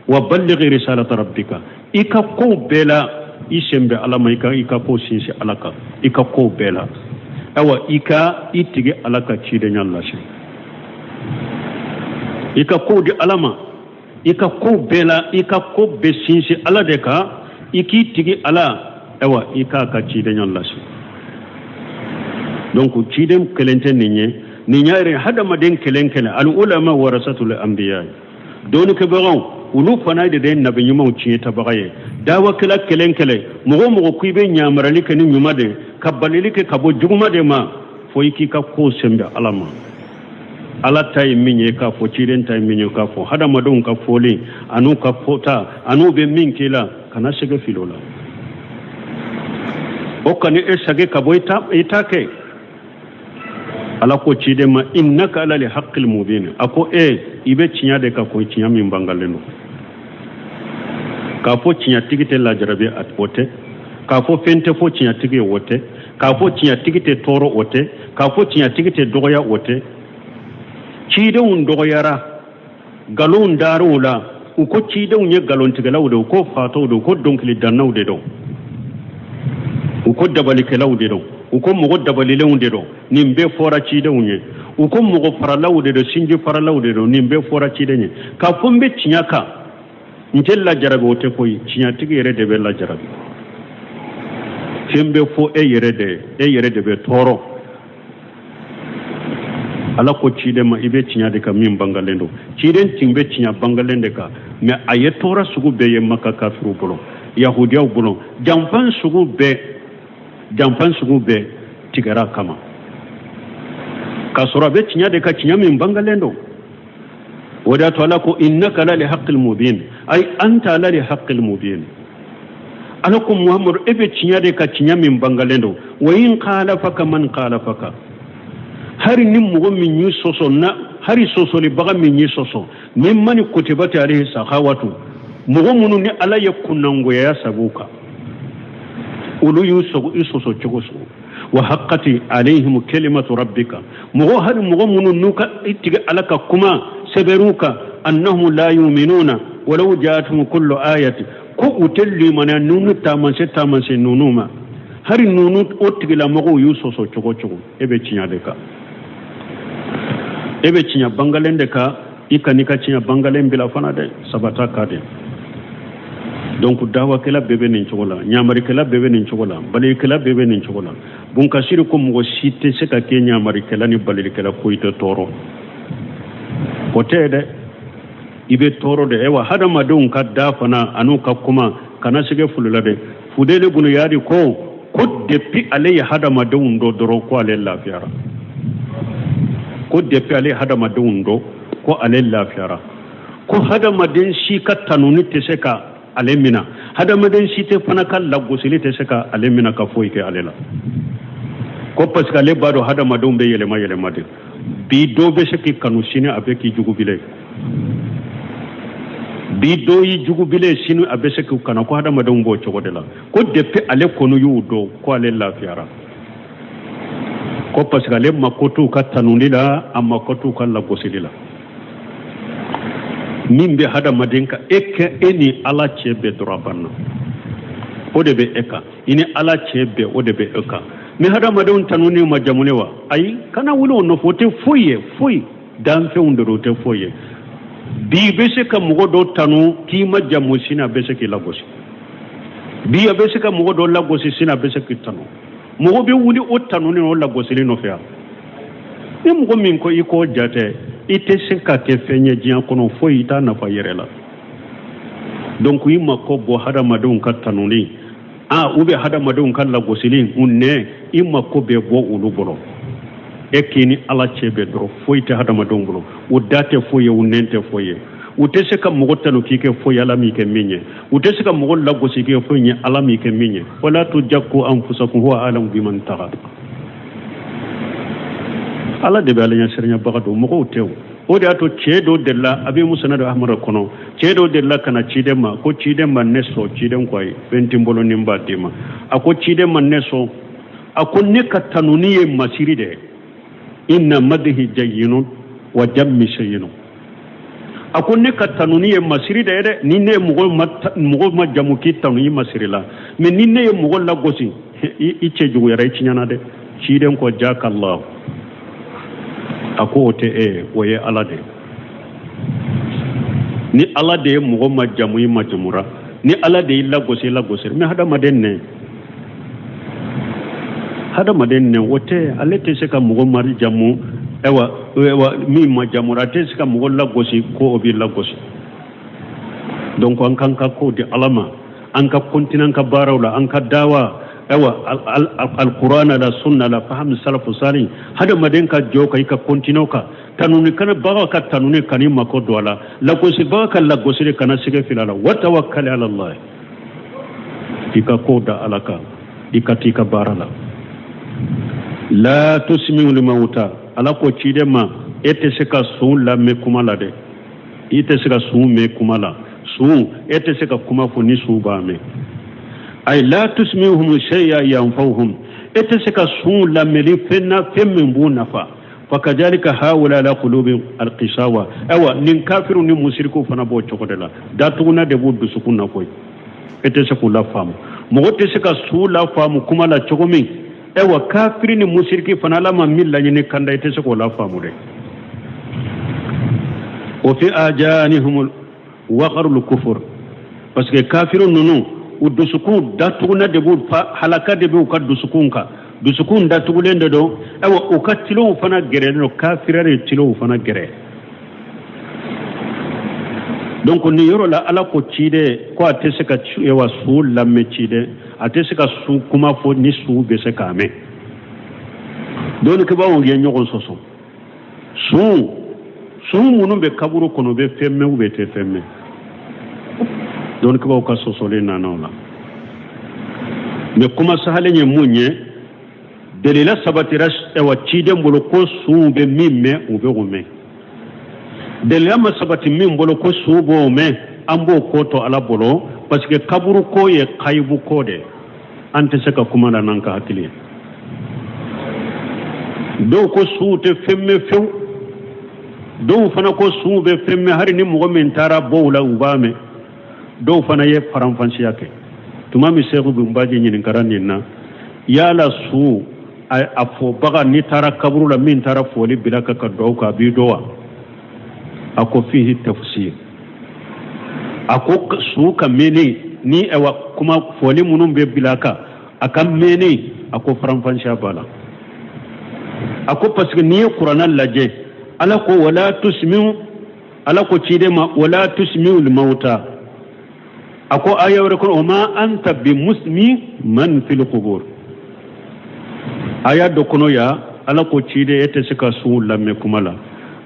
wa ballighi risalata rabbika, i ka kow bɛɛ la, i sɛnbɛ Ala ma, i ka kow sinsin Ala kan, i ka kow bɛɛ la. Awa, i ka i tigi Ala ka cidenya lase, i ka kow di Ala ma, i ka kow bɛɛ la, i ka ko bɛɛ sinsin Ala de kan, i k'i tigi Ala, awa, i k'a ka cidenya lase. Donc ciden kelen tɛ nin ye, nin y'a yɛrɛ hadamaden kelen kelen. Al ulama warasatul anbiya, dɔnnikɛbagaw, olu fana de ye nabi ɲumanw tiɲɛtabaga ye. Dawakɛla kelen kelen, mɔgɔ o mɔgɔ ko i bɛ ɲamarali kɛ ni ɲuman de, ka balili kɛ ka bɔ juguman de ma, fo i k'i ka ko sɛnbɛ Ala ma. Ala ta ye min ye k'a fɔ, ciden ta ye min ye k'a fɔ, hadamadenw ka fɔlen an'u ka fɔta an'u bɛ min k'i la, kana sɛgɛ fili o la. O kana e sage ka bɔ i ta kɛ. Ala ko ciden ma, innaka ala li haqqil mubin, a ko e i bɛ tiɲɛ de kan, ko tiɲɛ min bangalen don. K'a fɔ tiɲɛtigi tɛ lajarabi, o tɛ. K'a fɔ fɛn tɛ fɔ tiɲɛtigi ye, o tɛ. K'a fɔ tiɲɛtigi tɛ tɔɔrɔ, o tɛ. K'a fɔ tiɲɛtigi tɛ dɔgɔya, o tɛ. Cidenw dɔgɔyara, nkalonw dar'u la, u ko cidenw ye nkalontigɛlaw de, u ko fatɔw de, u ko dɔnkilidannaw de don, u ko dabalikɛlaw de don, u ko mɔgɔ dabalilenw de don. Nin bɛɛ fɔra cidenw ye. U ko mɔgɔ faralaw de don, sinji faralaw de don. Nin bɛɛ fɔra ciden ye. K'a fɔ n bɛ tiɲɛ kan, n tɛ lajarabi, o tɛ koyi. Tiɲɛtigi yɛrɛ de bɛ lajarabi. Fɛn bɛ fɔ e yɛrɛ de ye, e yɛrɛ de bɛ tɔɔrɔ. Ala ko ciden ma, i bɛ tiɲɛ de kan min bangalen don. Ciden tun bɛ tiɲɛ bangalen de kan, mais a ye tɔɔrɔ sugu bɛɛ ye Maka kafiriw bolo, yahudiyaw bolo, janfan sugu bɛɛ, janfan sugu bɛɛ tigɛra a kama, k'a sɔrɔ a bɛ tiɲɛ de kan, tiɲɛ min bangalen don. O de y'a to Ala ko innaka la li haqqil mubin, ay anta la li haqqil mubin. Ala ko Muhammadu, e bɛ tiɲɛ de kan, tiɲɛ min bangalen don. Wa in khalafaka man khalafaka, hari ni mɔgɔ min y'i sɔsɔ na, hari sɔsɔlibaga min y'i sɔsɔ, mimman kutibati alayhi sakhawatu, mɔgɔ minnu ni Ala ye kunnangoya sabu kan, olu y'u i sɔsɔ cogo sugu, wa haqqati alayhim kalimatu rabbika, mɔgɔ hari mɔgɔ minnu n'u ka i tigɛ Ala ka kuma sɛbɛr'u kan, annahum la yuminuna walau ja'atuhum kullu ayati, ko u tɛ limaniya nunu taamasiyɛn taamasiyɛn ninnu ma, hari nunu o tigilamɔgɔw y'u sɔsɔ cogo cogo, e bɛ tiɲɛ de kan, e bɛ tiɲɛ bangalen de kan. I kan'i ka tiɲɛ bangalen bila fana dɛ, sabata ka dɛ. Donc dawakɛla bɛɛ bɛ nin cogo la, ɲamarikɛla bɛɛ bɛ nin cogo la, balilikɛla bɛɛ bɛ nin cogo la. Bunkasiri ko mɔgɔ si tɛ se ka kɛ ɲamarikɛla ni balilikɛla ko i tɛ tɔɔrɔ, o tɛ dɛ, i bɛ tɔɔrɔ dɛ. Ayiwa, hadamadenw ka da fana an'u ka kuma, kana sɛgɛ fili la dɛ. Fudeli bunu Yadi ko depuis ale ye hadamadenw dɔn dɔrɔn, ko ale lafiyara. Ko depuis ale ye hadamadenw dɔn, ko ale lafiyara, ko hadamaden si ka tanuni tɛ se ka ale mina, hadamaden si tɛ fana ka lagosili tɛ se ka ale mina ka foyi kɛ ale la, ko parce que ale b'a dɔn hadamadenw bɛ yɛlɛma yɛlɛma de. Bi dɔ bɛ se k'i kanu, sini a bɛ k'i jugu bile. Bi dɔ y'i jugu bile, sini a bɛ se k'i kanu. Ko hadamadenw b'o cogo de la. Ko depuis ale kɔni y'u dɔn, ko ale lafiyara, ko parce que ale mako t'u ka tanuli la, a mako t'u ka lagosili la. Min bɛ hadamaden kan, e kɛ e ni Ala cɛ bɛɛ dɔrɔn, a banna, o de bɛ e kan. I ni Ala cɛ bɛɛ, o de bɛ e kan. Ni hadamadenw tanuni ma jamu ne wa, ayi, kana wuli o nɔfɛ, o tɛ foyi ye, foyi danfɛnw de don, o tɛ foyi ye. Bi i bɛ se ka mɔgɔ dɔ tanu k'i ma jamu, sini a bɛ se k'i lagosi. Bi a bɛ se ka mɔgɔ dɔ lagosi, sini a bɛ se k'i tanu. Mɔgɔ bɛ wuli o tanuni o lagosili nɔfɛ yan. Ni mɔgɔ min ko i k'o jate, i tɛ se ka kɛ fɛn ye diɲɛ kɔnɔ, foyi i t'a nafa yɛrɛ la. Donc i mako bɔ hadamadenw ka tanuni a ou bien hadamadenw ka lagosili, u nɛ, i mako bɛ bɔ olu bolo. E k'i ni Ala cɛ bɛ dɔrɔn, foyi tɛ hadamadenw bolo. U da tɛ foyi ye, u nɛn tɛ foyi ye. U tɛ se ka mɔgɔ tanu k'i kɛ foyi ye Ala m'i kɛ min ye. U tɛ se ka mɔgɔ lagosi k'i kɛ foyi ye Ala m'i kɛ min ye. Wala tujakku anfusakum huwa a'lamu biman ittaqa. Ala de bɛ ala ɲɛsiranyabaga dɔn, mɔgɔw tɛ o. O de y'a to cɛ dɔ delila, a bɛ Musnad Ahmad kɔnɔ, cɛ dɔ delila ka na ciden ma ko ciden ma ne sɔn. Ciden ko ayi, fɛn tɛ n bolo ni n b'a d'i ma. A ko ciden ma ne sɔn, a ko ne ka tanuni ye masiri de ye. Inna madhi jayyinun wa jammi shayyinun. A ko ne ka tanuni ye masiri de ye dɛ. Ni ne ye mɔgɔ ma jamu k'i tanu, i masiri la. Mais ni ne ye mɔgɔ lagosi, i cɛ juguyara, i tiɲɛna dɛ. Ciden ko jakallahu, a ko o tɛ e ye, o ye Ala de ye. Ni Ala de ye mɔgɔ ma jamu, i ma jamura. Ni Ala de y'i lagosi, i lagosira. Mais hadamaden nɛ, hadamaden nɛ, o tɛ, ale tɛ se ka mɔgɔ ma jamu. Ayiwa, ayiwa, min ma jamura, a tɛ se ka mɔgɔ lagosi ko o b'i lagosi. Donc an k'an ka kow di Ala ma, an ka continuer an ka baaraw la, an ka dawa, ayiwa, alkurana la, sunna la, faham salafu salih. Hadamaden ka jɔ ka i ka continuer ka tanuni kana baga ka tanuni kan'i mako don a la, lagosibaga ka lagosili kana sɛgɛ fili a la. Wa tawakkali ala Allah, i ka kow da Ala kan, i ka t'i ka baara la. La tusmi'u limauta, Ala ko ciden ma, e tɛ se ka sun lamɛn kuma la dɛ. I tɛ se ka sun mɛn kuma la. Sun, e tɛ se ka kuma fɔ ni sun b'a mɛn. Ay la tusmi'uhum shay'a yanfa'uhum, e tɛ se ka sun lamɛnli fɛn na, fɛn min b'u nafa. Fakadhalika haula la qulubi alqisawa. Ayiwa, nin kafiru ni musiriku fana b'o cogo de la, datuguna de b'u dusukun na koyi. E tɛ se k'u lafaamu. Mɔgɔ tɛ se ka su lafaamu kuma la cogo min, ayiwa, kafiri ni musiriki fana, Ala ma min laɲini kanda, i tɛ se k'o lafaamu dɛ. O fi ajanihum waqarul kufur, parce que kafiru ninnu, u dusukun datuguna de b'u fa, halaka de b'u ka dusukun kan, dusukun datugulen de don. Ayiwa, u ka tilenw fana gɛrɛlen don, kafiriya de tilenw fana gɛrɛ. Donc nin yɔrɔ la, Ala ko ciden ko a tɛ se ka wa su lamɛn, ciden a tɛ se ka su kuma fɔ ni su bɛ se k'a mɛn. Dɔnnikɛbaaw ye ɲɔgɔn sɔsɔ. Sun minnu bɛ kaburu kɔnɔ, u bɛ fɛn mɛn u bɛ tɛ fɛn mɛn? Dɔnnikɛbaaw ka sɔsɔlen nana o la. Mais kuma sahalen ye mun ye? Delila sabatira, ayiwa, ciden bolo ko sunw bɛ min mɛn, u bɛ o mɛn. Delila ma sabati min bolo ko su b'o mɛn, an b'o ko to Ala bolo, parce que kaburu ko ye kayibu ko de, an tɛ se ka kuma na n'an ka hakili ye. Dɔw ko suw tɛ fɛn mɛn fewu, dɔw fana ko suw bɛ fɛn mɛn, hali ni mɔgɔ min taara bɔ u la, u b'a mɛn. Dɔw fana ye faranfasiya kɛ. Tuma min Sɛku bin Baji ɲininkara nin na, yala su a fɔbaga n'i taara kaburu la, min taara fɔli bila ka duwawu kɛ, a b'i dɔn wa? A ko fihi tafsir. A ko su ka mɛnni ni, ayiwa, kuma fɔli minnu bɛ bila kan, a ka mɛnni, a ko faranfasiya b'a la. A ko parce que n'i ye kuranna lajɛ, Ala ko wala tusmiu, Ala ko ciden ma wala tusmiu limauta. A ko aya wɛrɛ kɔnɔ, wa ma anta bi musmi man fil qubur. Aya dɔ kɔnɔ ya, Ala ko ciden e tɛ se ka suw lamɛn kuma la.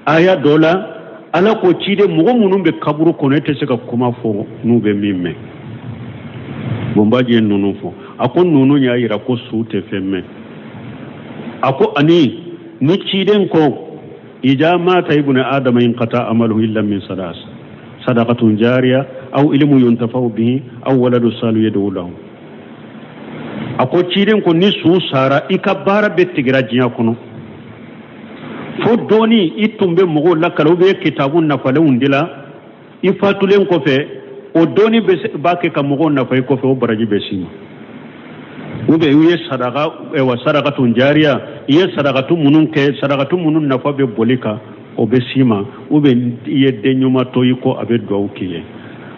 Aya dɔ la, Ala ko ciden mɔgɔ minnu bɛ kaburu kɔnɔ, e tɛ se ka kuma fɔ n'u bɛ min mɛn. Bonbaji ye ninnu fɔ. A ko ninnu y'a yira ko su tɛ fɛn mɛn. A ko ani ni ciden ko ija mata ibnu adama inqata amaluhu illa min sadas sadaqatun jariya aw ilmu yuntafa'u bihi aw waladu salu yad'u lahu. A ko ciden ko ni su sara, i ka baara bɛ tigɛra diɲɛ kɔnɔ, fo dɔɔni i tun bɛ mɔgɔw lakala, u bɛ kitabu nafalenw de la i fatulen kɔfɛ, o dɔɔni b'a kɛ ka mɔgɔw nafa i kɔfɛ, o baraji bɛ s'i ma. Ou bien i ye sadaka, wa sadakatun jariya, i ye sadakatu minnu kɛ, sadakatu minnu nafa bɛ boli kan, o bɛ s'i ma. Ou bien i ye den ɲuman to i kɔ, a bɛ duwawu k'i ye.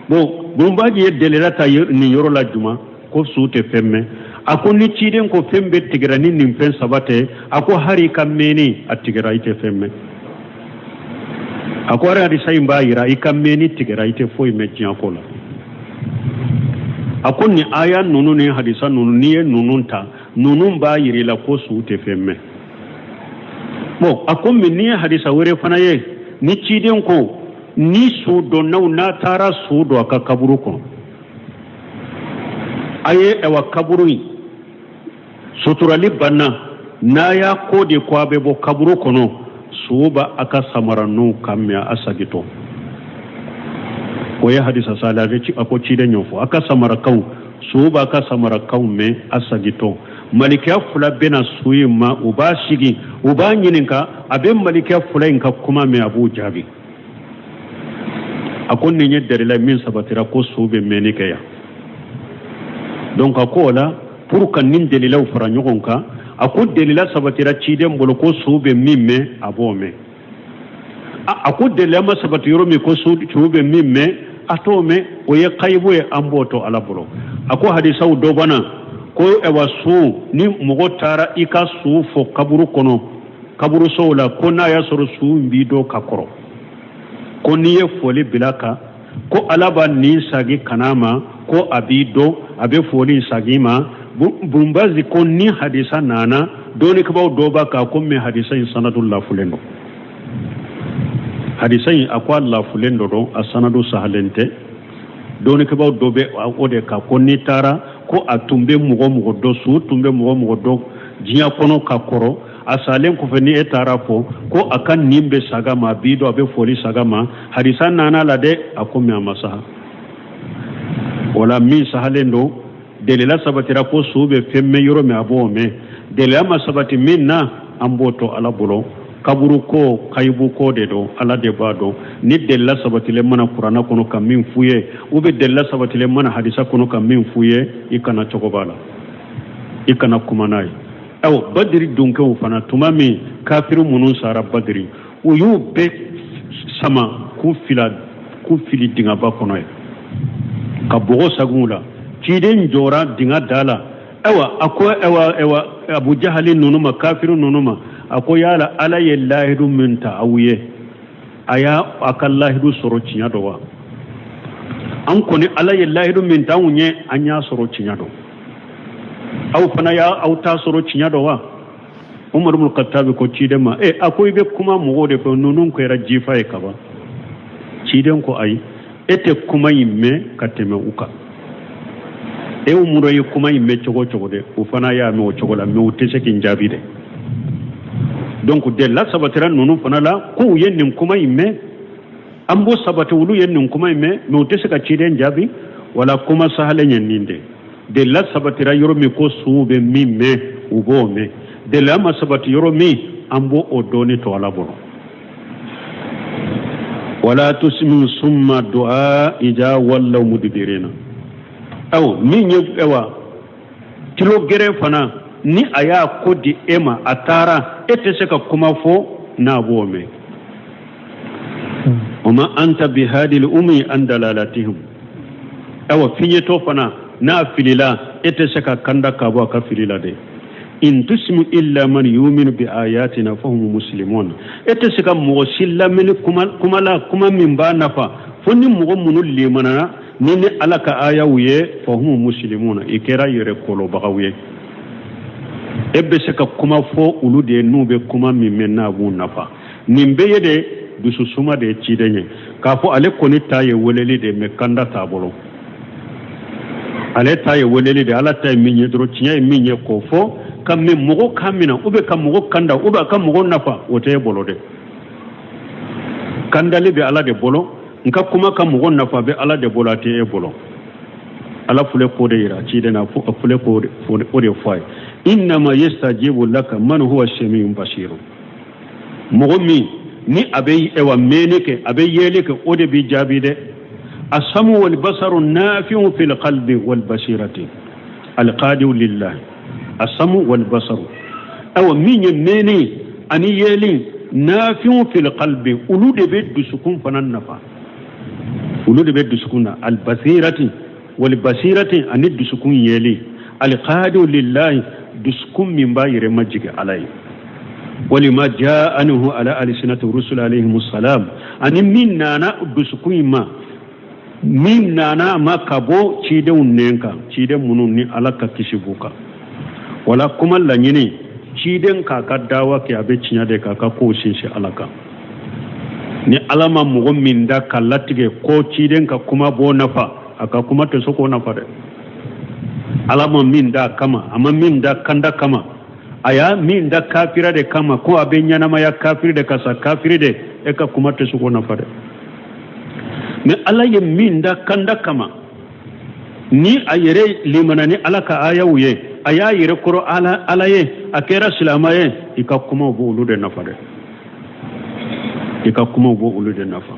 Bon, Bonbaji ye delila ta nin yɔrɔ la juma ko su tɛ fɛn mɛn. A ko ni ciden ko fɛn bɛ tigɛra ni nin fɛn saba tɛ, a ko hali i ka mɛnni a tigɛra, i tɛ fɛn mɛn. A ko hali hadisa in b'a yira i ka mɛnni tigɛra, i tɛ foyi mɛn diɲɛ ko la. A ko nin aya ninnu ni hadisa ninnu, n'i ye ninnu ta, ninnu b'a yira i la ko su tɛ fɛn mɛn. Bon, a ko min n'i ye hadisa wɛrɛ fana ye, ni ciden ko ni su dɔnnaw n'a taara su don a ka kaburu kɔnɔ, a ye ɛwa kaburu in suturali banna, n'a y'a ko de ko a bɛ bɔ kaburu kɔnɔ, su b'a a ka samaraninw kan mɛn a sagitɔ. O ye hadisa sale a ko ciden y'o fɔ, a ka samarakanw, su b'a ka samarakanw mɛn a sagitɔ. Malikiya fila bɛna su in ma, u b'a sigi, u b'a ɲininka, a bɛ malikiya fila in ka kuma mɛn, a b'u jaabi. A ko nin ye dalila min sabatira ko su bɛ mɛnni kɛ yan. Donc a ko o la, pour ka nin dalilaw fara ɲɔgɔn kan, a ko dalila sabatira ciden bolo ko su bɛ min mɛn, a b'o mɛn. A ko dalila ma sabati yɔrɔ min ko su bɛ min mɛn, a t'o mɛn, o ye kayibu ye, an b'o to Ala bolo. A ko hadisaw dɔ bana ko ɛwa su, ni mɔgɔ taara i ka su fo kaburu kɔnɔ, kaburusow la, ko n'a y'a sɔrɔ su in b'i dɔn ka kɔrɔ, ko n'i ye foli bila kan, ko Ala b'a nin sagi kana ma, ko a b'i dɔn, a bɛ foli sagi ma. Bunbazi ko ni hadisa nana, dɔnnikɛbaaw dɔ b'a kan ko mɛ hadisa in sanadu lafulen don. Hadisa in, a ko a lafulen dɔ don, a sanadu sahalen tɛ. Dɔnnikɛbaaw dɔ bɛ o de kan ko n'i taara ko a tun bɛ mɔgɔ mɔgɔ dɔn, su tun bɛ mɔgɔ mɔgɔ dɔn diɲɛ kɔnɔ ka kɔrɔ, a salen kɔfɛ ni e taara fɔ ko a ka nin bɛ saga ma, a b'i dɔn, a bɛ foli saga ma. Hadisa nana la dɛ, a ko mɛ a ma saha. O la min sahalen don, delila sabatira ko su bɛ fɛn mɛn yɔrɔ min, a b'o mɛn. Delila ma sabati min na, an b'o to Ala bolo. Kaburu ko kayibu ko de don, Ala de b'a dɔn. Ni delila sabatilen mana kuranna kɔnɔ ka min f'u ye, u bɛ delila sabatilen mana hadisa kɔnɔ ka min f'u ye, i kana cogo b'a la, i kana kuma n'a ye. Awa, Badiri donkɛw fana, tuma min kafiri minnu sara Badiri, u y'u bɛɛ sama k'u fila k'u fili dingaba kɔnɔ ye ka bɔgɔ sagun la. Ciden jɔra dinga da la. Ayiwa, a ko ayiwa ayiwa Abu Jahali ninnu ma, kafiri ninnu ma, a ko yala Ala ye lahidu min ta aw ye, a y'a a ka lahidu sɔrɔ tiɲɛ dɔ wa? An kɔni, Ala ye lahidu min ta anw ye, an y'a sɔrɔ tiɲɛ dɔn. Aw fana y'a aw ta sɔrɔ tiɲɛ dɔn wa? Umaru ibn Khattabi ko ciden ma, e a ko i bɛ kuma mɔgɔw de fɛ, ninnu kɛra jifa ye kaban. Ciden ko ayi, e tɛ kuma in mɛn ka tɛmɛ u kan. E Umaru ye kuma in mɛn cogo cogo dɛ, u fana y'a mɛn o cogo la, mɛ u tɛ se k'i jaabi dɛ. Donc delila sabatira ninnu fana la ko u ye nin kuma in mɛn, an b'o sabati, olu ye nin kuma in mɛn, mɛ u tɛ se ka ciden jaabi. Wala kuma sahalen ye nin de. Delila sabatira yɔrɔ min ko suw bɛ min mɛn, u b'o mɛn. Delila ma sabati yɔrɔ min, an b'o o dɔɔni to Ala bolo. Wala tusmiu summa du'a ija wallaw mudbirina. Aw min ye awa tulo geren fana, ni a y'a ko di e ma, a taara, e tɛ se ka kuma fɔ n'a b'o mɛn. Wa ma anta bihadil umi an dalalatihim. Awa fiɲɛtɔ fana n'a filila, e tɛ se ka kanda ka bɔ a ka fili la dɛ. In tusmiu illa man yuminu bi ayatina fahum muslimun. E tɛ se ka mɔgɔ si lamɛnni kuma la, kuma min b'a nafa, fo ni mɔgɔ minnu limanana ni Ala ka ayaw ye, fahum muslimun, i kɛra yɛrɛ kolobagaw ye. E bɛ se ka kuma fɔ olu de ye n'u bɛ kuma min mɛn n'a b'u nafa. Nin bɛɛ ye de dususuma de ye ciden ye, k'a fɔ ale kɔni ta ye weleli de ye, mɛ kanda t'a bolo. Ale ta ye weleli de, Ala ta ye min ye dɔrɔn, tiɲɛ ye min ye k'o fɔ, ka mɛ mɔgɔ kan minɛ, u bɛ ka mɔgɔ kanda, u bɛ ka mɔgɔ nafa, o tɛ e bolo dɛ. Kandali bɛ Ala de bolo, nka kuma ka mɔgɔ nafa bɛ Ala de bolo, a tɛ e bolo. Ala filɛ k'o de yira ciden na, a filɛ k'o de fɔ a ye. Innama yastajibu laka man huwa samiun basiru. Mɔgɔ min ni a bɛ ewa mɛnni kɛ, a bɛ yeli kɛ, o de b'i jaabi dɛ. Asamu wal basaru nafi'u fil qalbi wal basirati alqadiu lillahi. Asamu wal basaru, awa min ye mɛnni ani yeli, nafi'u fil qalbi, olu de bɛ dusukun fana nafa, olu de bɛ dusukun na. Al basirati wal basirati, ani dusukun yeli, alqadiu lillahi, dusukun min b'a yɛrɛ majigin Ala ye. Walima jaa anhu ala alsinati rusul alayhimus salam, ani min nana dusukun in ma, min nana ma ka bɔ cidenw nɛn kan, ciden minnu ni Ala ka kisi b'u kan. Wala kuma laɲini, Ciden k'a ka dawa kɛ, a bɛ tiɲɛ de k'a ka kow sinsin Ala kan. Ni Ala ma mɔgɔ min da ka latigɛ ko ciden ka kuma b'o nafa, a ka kuma tɛ se k'o nafa dɛ. Ala ma min da kama, a ma min da kanda kama, a y'a min da kafira de kama, ko a bɛ ɲɛnamaya kafiri de ka sa kafiri de, e ka kuma tɛ se k'o nafa dɛ. Mais Ala ye min da kanda kama, ni a yɛrɛ limana ni Ala ka ayaw ye, a y'a yɛrɛ kɔrɔ Ala ye, a kɛra silama ye, i ka kumaw b'olu de nafa dɛ. I ka kumaw b'olu de nafa.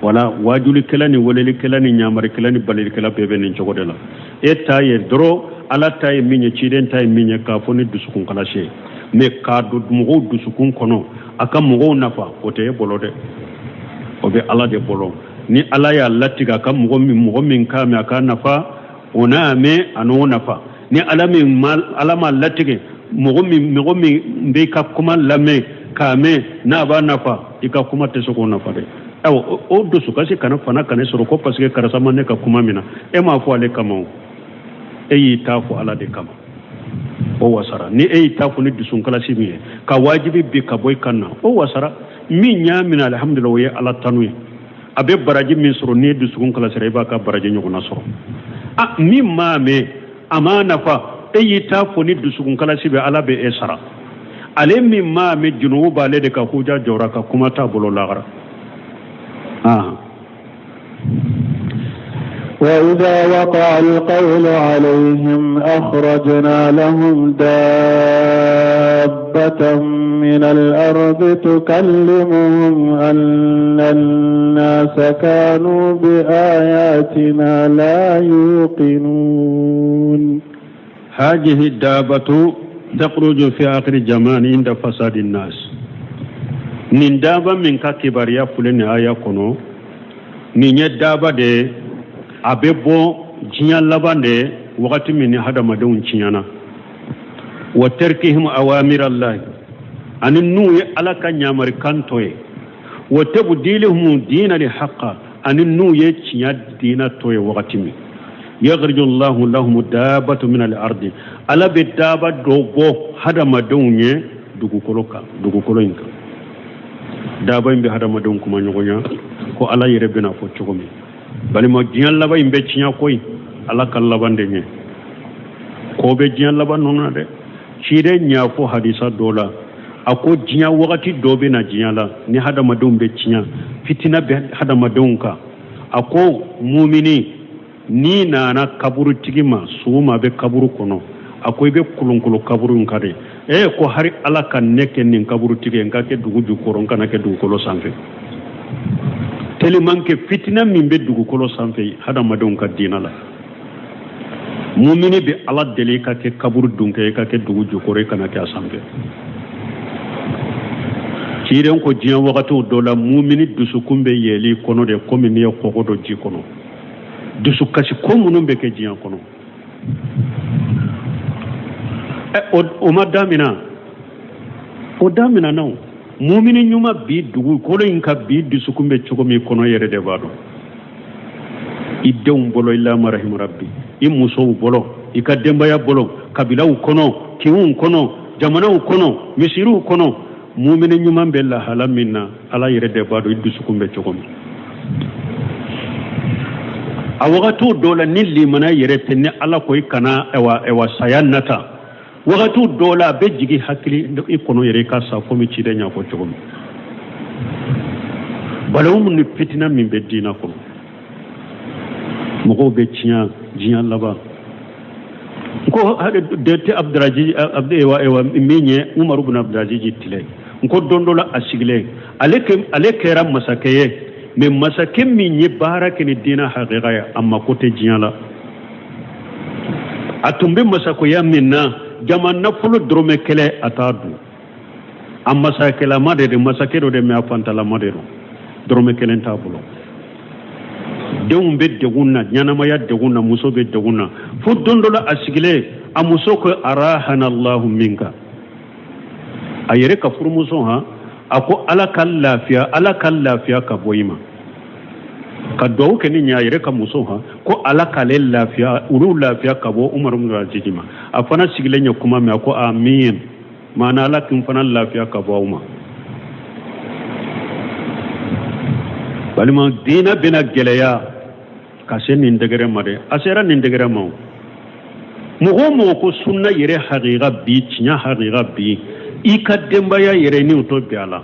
Wala wajulikɛla ni welelikɛla ni ɲamarikɛla ni balilikɛla bɛɛ bɛ nin cogo de la. E ta ye dɔrɔn Ala ta ye min ye, ciden ta ye min ye, k'a fɔ ni dusukun kalasi ye. Mais k'a don mɔgɔw dusukun kɔnɔ, a ka mɔgɔw nafa, o tɛ e bolo dɛ, o bɛ Ala de bolo. Ni Ala y'a latigɛ a ka mɔgɔ min k'a mɛn a k'a nafa, o n'a mɛn a n'o nafa. Ni Ala min ma, Ala m'a latigɛ mɔgɔ min bɛ ka kuma lamɛn k'a mɛn n'a b'a nafa, i ka kuma tɛ se k'o nafa dɛ. Ayiwa, o dusukasi kana fana kana sɔrɔ ko parce que karisa ma ne ka kuma min na. E m'a fɔ ale kama o, e y'i ta fɔ Ala de kama, o wasara. Ni e y'i ta fɔ ni dusunkalasi min ye ka wajibi bi ka bɔ i kan na, o wasara. Min y'a minɛ, alihamudulila, o ye Ala tanu ye. A bɛ baraji min sɔrɔ n'i ye dusukun kalasira, i b'a ka baraji ɲɔgɔnna sɔrɔ. A min m'a mɛn a m'a nafa, e y'i ta fɔ ni dusukun kalasi bɛ, Ala bɛ e sara. Ale min m'a mɛn, junubu b'ale de ka huja jɔra ka kuma t'a bolo lahara. وإذا وقع القول عليهم أخرجنا لهم دابة من الأرض تكلمهم أن الناس كانوا بآياتنا لا يوقنون. هذه الدابة تخرج في آخر الزمان عند فساد الناس. Nin daba min ka kibaruya filɛ nin aya kɔnɔ, nin ye daba de, a bɛ bɔ diɲɛ laban de, wagati min ni hadamadenw tiɲɛna. Wa tarkihim awamir Allah, ani n'u ye Ala ka ɲamarikan to ye. Wa tabdilihum diina li haqqa, ani n'u ye tiɲɛ diina to ye wagati min. Yaghriju Allahu lahum dabatu min al-ardi, Ala bɛ daba dɔ bɔ hadamadenw ye dugukolo kan, dugukolo in kan. Daba in bɛ hadamadenw kuma ɲɔgɔnya ko Ala yɛrɛ bɛna fɔ cogo min. Balima, diɲɛ laban in bɛ tiɲɛ koyi, Ala ka laban de ɲɛ ko bɛ diɲɛ laban ninnu na dɛ. Ciden y'a fɔ hadisa dɔ la, a ko diɲɛ wagati dɔ bɛ na diɲɛ la ni hadamadenw bɛ tiɲɛ, fitina bɛ hadamadenw kan. A ko mumini n'i nana kaburutigi ma, su ma bɛ kaburu kɔnɔ, a ko i bɛ kolonkolo kaburu in kan de. Ee, ko hari Ala ka ne kɛ nin kaburutigi ye, n ka kɛ dugu jukɔrɔ, n kana kɛ dugukolo sanfɛ, tellement que fitina min bɛ dugukolo sanfɛ hadamadenw ka diinɛ la. Mumini bɛ Ala deli i ka kɛ kaburu dunkɛ, i ka kɛ dugu jukɔrɔ, i kana kɛ a sanfɛ. Ciden ko diɲɛ wagatiw dɔ la, mumini dusukun bɛ yɛlɛ i kɔnɔ de komi n'i ye kɔgɔ dɔ ji kɔnɔ. Dusukasi ko minnu bɛ kɛ diɲɛ kɔnɔ, o ma damina, o damina na o. Mumini ɲuman bi dugukolo in ka bi dusukun bɛ cogo min kɔnɔ, yɛrɛ de b'a dɔn. I denw bolo, i lama rahimu rabbi, i musow bolo, i ka denbaya bolo, kabilaw kɔnɔ, kinw kɔnɔ, jamanaw kɔnɔ, misiriw kɔnɔ, mumini ɲuman bɛ lahala min na, Ala yɛrɛ de b'a dɔn i dusukun bɛ cogo min. A wagatiw dɔw la, ni limana yɛrɛ tɛ, ni Ala ko i kana ɛwa saya nata, wagatiw dɔw la a bɛ jigin hakili i kɔnɔ yɛrɛ i ka sa komi ciden y'a fɔ cogo min. Balawu ni fitina min bɛ diinɛ kɔnɔ, mɔgɔw bɛ tiɲɛ diɲɛ laban ko de tɛ Abdulaziz ewa min ye Umaru bin Abdulaziz tile n ko don dɔ la a sigilen, ale kɛra masakɛ ye, mais masakɛ min ye baara kɛ ni diinɛ hakika ye, a mako tɛ diɲɛ la. A tun bɛ masakoya min na, jama nafolo dɔrɔmɛ kɛlɛ a t'a dun. A masakɛlama de don, masakɛ dɔ de, mais a fantalama de don, dɔrɔmɛ kelen t'a bolo. Denw bɛ degun na, ɲɛnamaya degun na, muso bɛ degun na, fo don dɔ la a sigilen, a muso ko arahana Allahu minka, a yɛrɛ ka furumuso han, a ko Ala ka lafiya, Ala ka lafiya ka bɔ i ma. Ka duwawu kɛ ni ɲɛ a yɛrɛ ka muso han, ko Ala k'ale lafiya, olu lafiya ka bɔ Umaru bin Abdulaziz ma. A fana sigilen ye kuma mɛn, a ko amin. Maana Ala k'in fana lafiya ka bɔ aw ma. Balima, diinɛ bɛna gɛlɛya ka se nin degré ma dɛ. A sera nin degré ma o. Mɔgɔ o mɔgɔ ko sunna yɛrɛ hakika bi, tiɲɛ hakika bi, i ka denbaya yɛrɛ ni u to bɛn a la.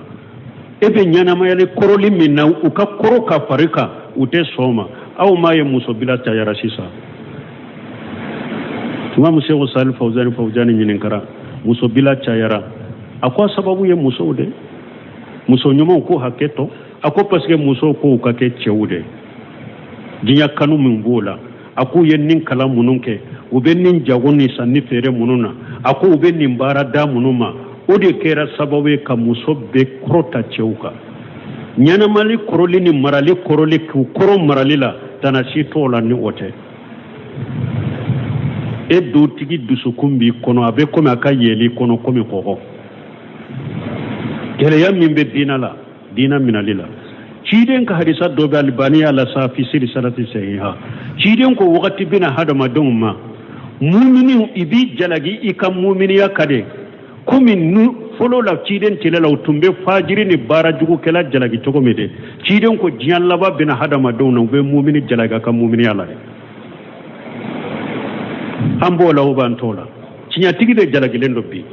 E bɛ ɲɛnamayali kɔrɔli min na, u ka kɔrɔ ka fari kan, u tɛ sɔn o ma. Aw m'a ye musobila cayara sisan. Tuma Seku Sali Fawuzani Fawuzani ɲininkara, musobila cayara, a ko a sababu ye musow de. Muso ɲumanw ko hakɛ to. A ko parce que musow ko u ka kɛ cɛw de. Diɲɛ kanu min b'o la, a k'u ye nin kalan minnu kɛ, u bɛ nin jago ni sanni feere minnu na, a ko u bɛ nin baarada minnu ma, o de kɛra sababu ye ka muso bɛɛ kɔrɔta cɛw kan. Ɲɛnamali kɔrɔli ni marali kɔrɔli, k'u kɔrɔ marali la, tana si t'o la ni o tɛ. E dutigi dusukun b'i kɔnɔ, a bɛ komi a ka yɛl'i kɔnɔ komi kɔgɔ. Gɛlɛya min bɛ diinɛ la, diinɛ minali la, ciden ka hadisa dɔ bɛ Alibani y'a lasa fi silisalati sahiha. Ciden ko wagati bɛna hadamadenw ma, mumini i b'i jalaki i ka muminiya ka de komi nu fɔlɔ la ciden tile la u tun bɛ fajiri ni baara jugukɛla jalaki cogo min de. Ciden ko diɲɛ laban bɛna hadamadenw na, u bɛ mumini jalaki a ka muminiya la dɛ. An b'o la, o b'an t'o la. Tiɲɛtigi de jalakilen don bi.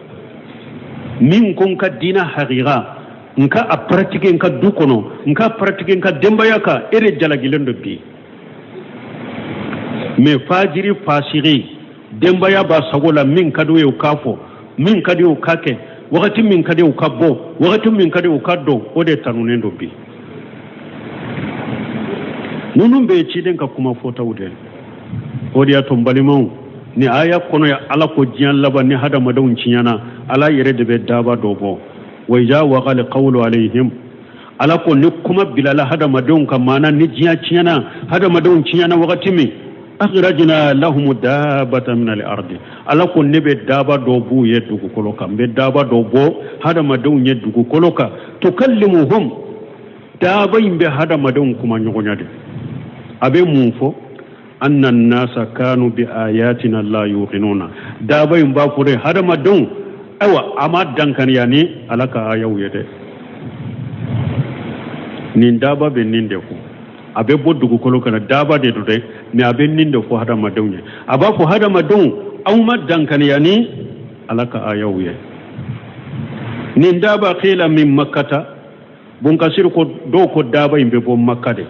Min ko n ka diinɛ hakika, n ka a pratiquer n ka du kɔnɔ, n ka pratiquer n ka denbaya kan, e de jalakilen don bi. Mais fajiri fasigi denbaya b'a sago la, min ka di u ye u k'a fɔ, min ka di u k'a kɛ, wagati min ka di u ka bɔ, wagati min ka di u ka don, o de tanunen don bi. Ninnu bɛɛ ye ciden ka kuma fɔtaw de. O de y'a to n balimaw, ni aya kɔnɔ ya Ala ko diɲɛ laban ni hadamadenw tiɲɛna, Ala yɛrɛ de bɛ daba dɔ bɔ. Wa iza waqal qawlu alayhim, Ala ko ni kuma bilala hadamadenw kan, maana ni diɲɛ tiɲɛna, hadamadenw tiɲɛna wagati min, akhrajna lahum dabata min al-ardi, Ala ko ne bɛ daba dɔ b'u ye dugukolo kan, n bɛ daba dɔ bɔ hadamadenw ye dugukolo kan. Tukallimuhum, daba in bɛ hadamadenw kuma ɲɔgɔnya de. A bɛ mun fɔ? Anna nasa kanu bi ayatina la yuqinuna. Daba in b'a fɔ de hadamadenw, ayiwa, a ma dankaniya ni Ala ka ayaw ye dɛ. Nin daba bɛ nin de fɔ, a bɛ bɔ dugukolo kan, daba de don dɛ, mais a bɛ nin de fɔ hadamadenw ye. A b'a fɔ hadamadenw, aw ma dankaniya ni Ala ka ayaw ye. Nin daba qila min makkata, Bunkasiri ko dɔw ko daba in bɛ bɔ Makka de.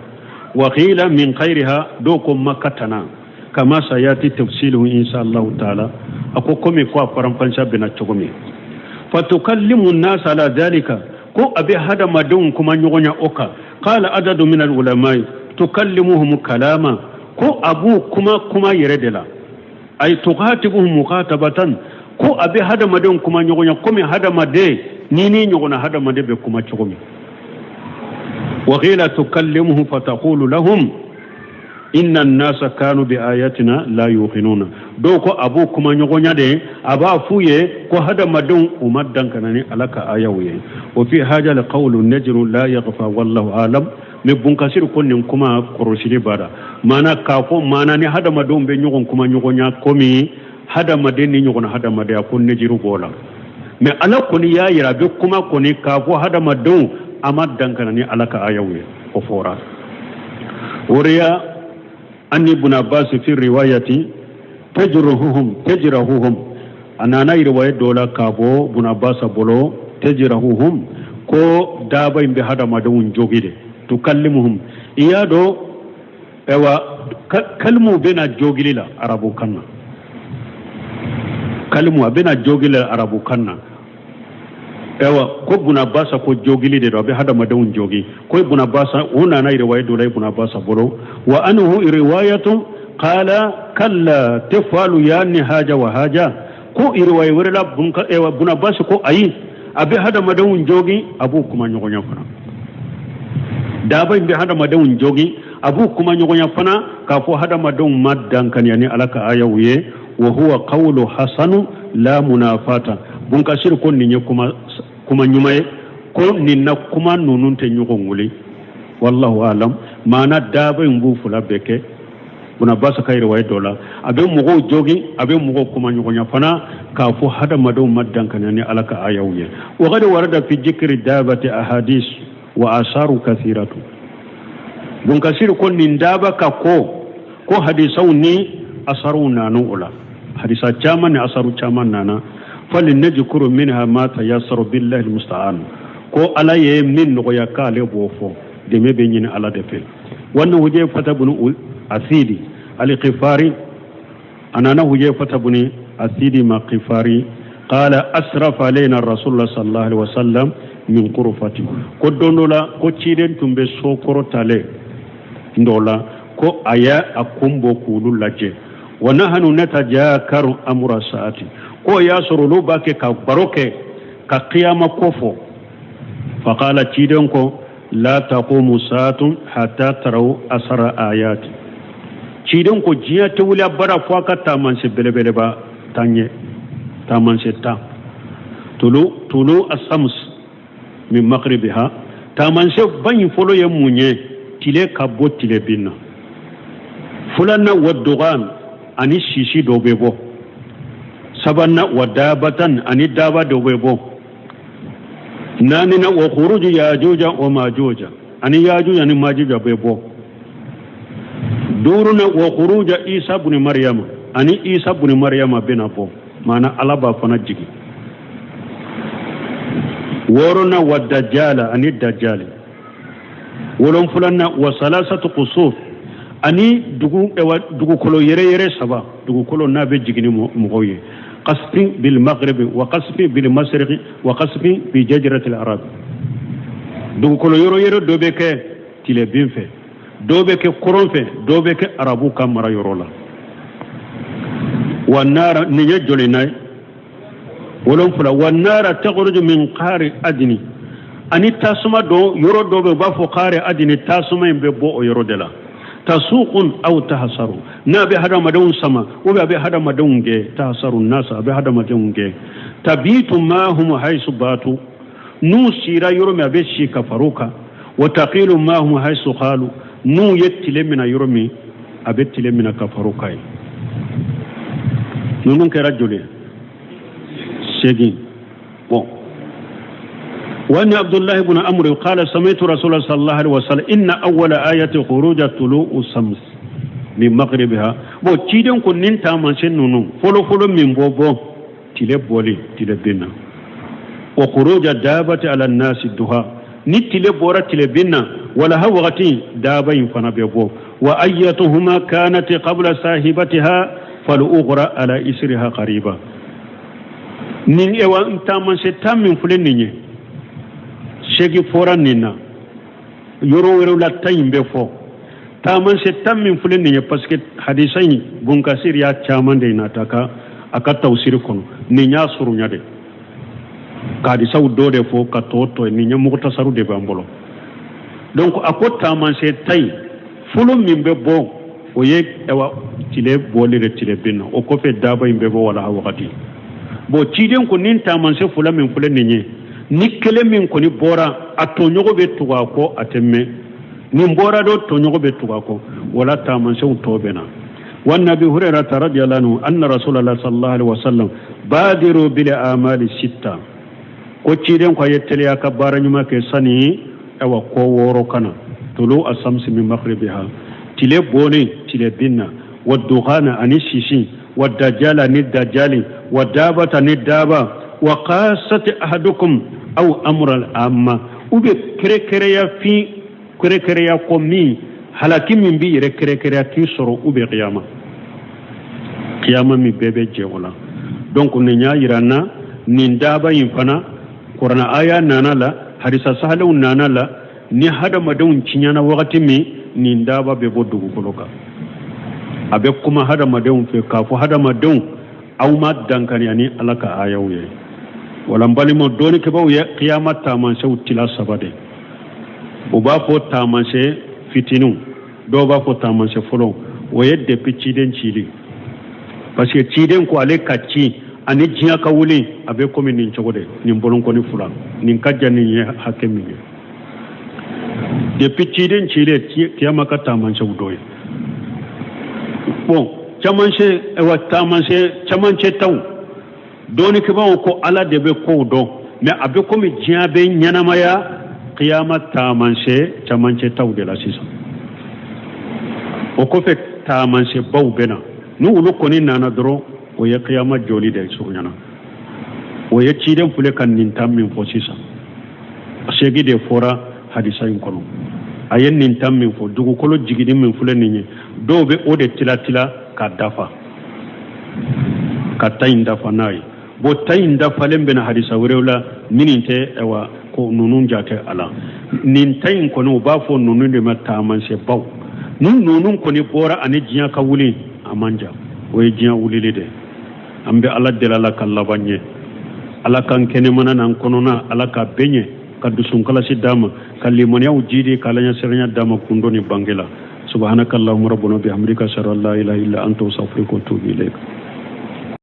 Wa qila min khayriha, dɔw ko Makka tana, kama sayati tafsiluhu insha Allahu taala. A ko komi ko a faranfansiya bɛna cogo min, fatukallimu nasa ala dhalika, ko a bɛ hadamadenw kuma ɲɔgɔnya o kan. Qala adadu min al-ulamai tukallimuhum kalama, ko a b'u kuma kuma yɛrɛ de la, ay tukhatibuhum mukhatabatan, ko a bɛ hadamadenw kuma ɲɔgɔnya komi hadamaden ni ni ɲɔgɔnna hadamaden bɛ kuma cogo min. Wa qila tukallimuhum fataqulu lahum inna an-nasa kanu bi ayatina la yuqinuna, dɔw ko a b'u kuma ɲɔgɔnya de, a b'a f'u ye ko hadamadenw u ma dankana ni Ala ka ayaw ye. Wa fi haja al qawlu najru la yaghfa wallahu alam. Mais Bunkasiri ko nin kuma kɔrɔsili b'a la, maana k'a fɔ maana ni hadamadenw bɛ ɲɔgɔn kuma ɲɔgɔnya komi hadamaden ni ɲɔgɔn hadamadenya, ko nejiru b'o la. Mais Ala kɔni y'a yira a bɛ kuma kɔni k'a fɔ hadamadenw a ma dankana ni Ala ka ayaw ye, o fɔra. O de ya an Ibn Abbas fi riwayati tajruhuhum tajrahuhum, a nana riwaya dɔ la k'a bɔ Ibn Abbas bolo, tajrahuhum, ko daba in bɛ hadamadenw jogi de, tukallimuhum. I y'a dɔn, ayiwa, kalimu bɛna jogili la arabukan na, kalimu a bɛna jogili la arabukan na. Ayiwa, ko Ibn Abbas ko jogili de don, a bɛ hadamadenw jogi. Ko Ibn Abbas o nana riwaya dɔ la Ibn Abbas bolo. Wa anhu riwayatun qala kalla tafalu ya ni haja wa haja, ko riwaya wɛrɛ la Ibn Abbas ko ayi, a bɛ hadamadenw jogi, a b'u kuma ɲɔgɔnya fana. Daba in bɛ hadamadenw jogi, a b'u kuma ɲɔgɔnya fana, k'a fɔ hadamadenw ma dankaniya ni Ala ka ayaw ye. Wa huwa qawlu hasanu la munafata. Bunkasiri ko nin ye kuma kuma ɲuman ye, ko nin na kuma ninnu tɛ ɲɔgɔn wuli, wallahu alam. Maana daba in b'u fila bɛɛ kɛ. Ibn Abbas ka riwaya dɔ la, a bɛ mɔgɔw jogin, a bɛ mɔgɔw kuma ɲɔgɔnya fana k'a fɔ hadamadenw ma dankaniya ni Ala ka ayaw ye. Wa qad warada fi dhikri dabati ahadis wa asaru kathiratu. Bun Kasir ko nin daba ka ko hadisaw ni asaruw nana o la, hadisa caman ni asaru caman nana. Falinajkuru minha ma tayassaru billahi almusta'an, ko Ala ye min nɔgɔya k'ale b'o fɔ, dɛmɛ bɛ ɲini Ala de fɛ. Wannan Hujayfata bin Asidi al-Qifari, anana Hujayfata bin Asidi ma Qifari qala asrafa alaina rasulullah sallallahu alaihi wasallam min qurfati, ko don dɔ la ko ciden tun bɛ so kɔrɔtalen dɔ la, ko a y'a a kun bɔ k'olu lajɛ. Wa nahnu natajakaru amra sa'ati, ko y'a sɔrɔ olu b'a kɛ ka baro kɛ ka kiyama ko fɔ. Faqala, ciden ko la taqumu sa'atun hatta taraw asara ayati, ciden ko diɲɛ tɛ wuli abada fo a ka taamasiyɛn belebeleba tan ye, taamasiyɛn 10. Tulu asams min maghribiha, taamasiyɛn ba in fɔlɔ ye mun ye? Tile ka bɔ tile bin na. Filanan, wa dugan, ani sisi dɔ bɛ bɔ. Sabanan, wa dabatan, ani daba dɔ bɛ bɔ. Naaninan, wa khuruju yajuja wa majuja, ani yajuja ni majuja bɛ bɔ. Duurunan, wa khuruja Isa bun Maryama, ani Isa bun Maryama bɛna bɔ, maana Ala b'a fana jigin. Wɔɔrɔnan, wa dajjala, ani dajjali. Wolonfilanan, wa salasatu kusuf, ani dugukolo yɛrɛ saba, dugukolo n'a bɛ jigin ni mɔgɔw ye. Qasfin bil maghribi wa qasfin bil mashriqi wa qasfin bi jaziratil arab, dugukolo yɔrɔ yɛrɛ dɔ bɛ kɛ tilebin fɛ, dɔ bɛ kɛ kɔrɔn fɛ, dɔ bɛ kɛ arabu ka mara yɔrɔ la. Wa naara, nin ye joli na ye? 7. Wa naara takhruju min qari adni, ani tasuma dɔ yɔrɔ dɔ bɛ, u b'a fɔ qari adni, tasuma in bɛ bɔ o yɔrɔ de la. Tasuqun aw tahasaru, n'a bɛ hadamadenw sama ou bien a bɛ hadamadenw gɛn. Tahasaru nasa, a bɛ hadamadenw gɛn. Tabitu mahum haisu batu, n'u sira yɔrɔ min a bɛ si ka far'u kan. Wa taqilu mahum haisu qalu, n'u ye tile mina yɔrɔ min a bɛ tile mina ka far'u kan ye. Ninnu kɛra joli ye? 8. Bon, وأن عبد الله بن عمرو قال سمعت رسول الله صلى الله عليه وسلم إن أول آية خروج طلوع الشمس من مغربها. Bon, ciden ko nin taamasiyɛn ninnu fɔlɔ fɔlɔ min bɔ bɔ tile bɔli tile bin na, wa khuruja dabati ala nasi duha, ni tile bɔra tile bin na walaha wagati daba in fana bɛ bɔ. Wa ayyatuhuma kanat qabla sahibatiha fal ukhra ala isriha qariba. Nin ewa taamasiyɛn 10 min filɛ nin ye, 8 fɔra nin na, yɔrɔ wɛrɛw la 10 in bɛ fɔ. Taamasiyɛn 10 min filɛ nin ye, parce que hadisa in Bun Kasir y'a caman de nata ka a ka tawsiri kɔnɔ, nin y'a surunya de ka hadisaw dɔ de fɔ ka tɔ to yen. Nin ye mugutasaru de b'an bolo. Donc a ko taamasiyɛn 10 in fɔlɔ min bɛ bɔ, o ye awa tile bɔli de tile bin na, o kɔfɛ daba in bɛ bɔ walaha wagati. Bon, ciden ko nin taamasiyɛn fila min filɛ nin ye, ni kelen min kɔni bɔra, a tɔɲɔgɔn bɛ tugu a kɔ, a tɛ mɛn. Nin bɔra dɔ, tɔɲɔgɔn bɛ tugu a kɔ, wala taamasiyɛnw tɔ bɛ na. Wa nabi Hurairata radiyallahu anhu anna rasulallah sallallahu alaihi wasallam badiru bil amali sitta, ko ciden ko a ye teliya ka baara ɲuman kɛ sani awa ko 6 kana. Tulu asamsi min maghribiha, tile bɔlen tile bin na, wa dukhana, ani sisi, wa dajjala, ni dajjali, wa dabata, ni daba, wa qasati ahadukum aw amra al-amma, u bɛ kɛrɛkɛrɛya fin kɛrɛkɛrɛya ko min halaki min b'i yɛrɛ kɛrɛkɛrɛya k'i sɔrɔ, u bɛ kiyama kiyama min bɛɛ bɛ jɛ o la. Donc nin y'a yira n na nin daba in fana kuranɛ aya nana la, hadisa sahalenw nana la, ni hadamadenw tiɲɛna wagati min, nin daba bɛ bɔ dugukolo kan, a bɛ kuma hadamadenw fɛ k'a fɔ hadamadenw aw ma dankariya ni Ala ka ayaw ye. Wala n balima dɔnnikɛbaaw ye kiyama taamasiyɛnw tila 3 de. U b'a fɔ taamasiyɛn fitininw, dɔw b'a fɔ taamasiyɛn fɔlɔ, o ye depuis ciden cili, parce que ciden ko ale ka ci ani diɲɛ ka wuli a bɛ komi nin cogo de, nin bolonkɔni fila nin ka jan nin ye hakɛ min ye. Depuis ciden cili, kiyama ka taamasiyɛnw dɔ ye. Bon, camancɛ, ayiwa, taamasiyɛn camancɛ taw, dɔnnikɛbaaw ko Ala de bɛ kow dɔn, mais a bɛ komi diɲɛ bɛ ɲɛnamaya kiyama taamasiyɛn camancɛ taw de la sisan. O kɔfɛ, taamasiyɛnbaw bɛ na. Ni olu kɔni nana dɔrɔn, o ye kiyama jɔli de surunyana. O ye ciden filɛ ka nin tan min fɔ sisan, seegi de fɔra hadisa in kɔnɔ. A ye nin tan min fɔ, dugukolo jigini min filɛ nin ye, dɔw bɛ o de tilatila ka dafa, ka tan in dafa n'a ye. Bon, tan in dafalen bɛna hadisa wɛrɛw la minnu tɛ, ayiwa, ko ninnu jate a la. Nin tan in kɔni, u b'a fɔ ninnu de ma taamasiyɛnbaw. Ni ninnu kɔni bɔra ani diɲɛ ka wuli a man jan, o ye diɲɛ wulili de ye. An bɛ Ala deli, Ala ka laban ɲɛ, Ala k'an kɛnɛmana n'an kɔnɔna, Ala ka bɛɛ ɲɛ, ka dusunkalasi d'a ma, ka limaniyaw jidi, ka Ala ɲɛsiranya d'a ma kundo ni bange la. Subhanaka allahumma rabbana bihamdika, ashhadu an la ilaha illa anta, astaghfiruka wa atubu ilayk.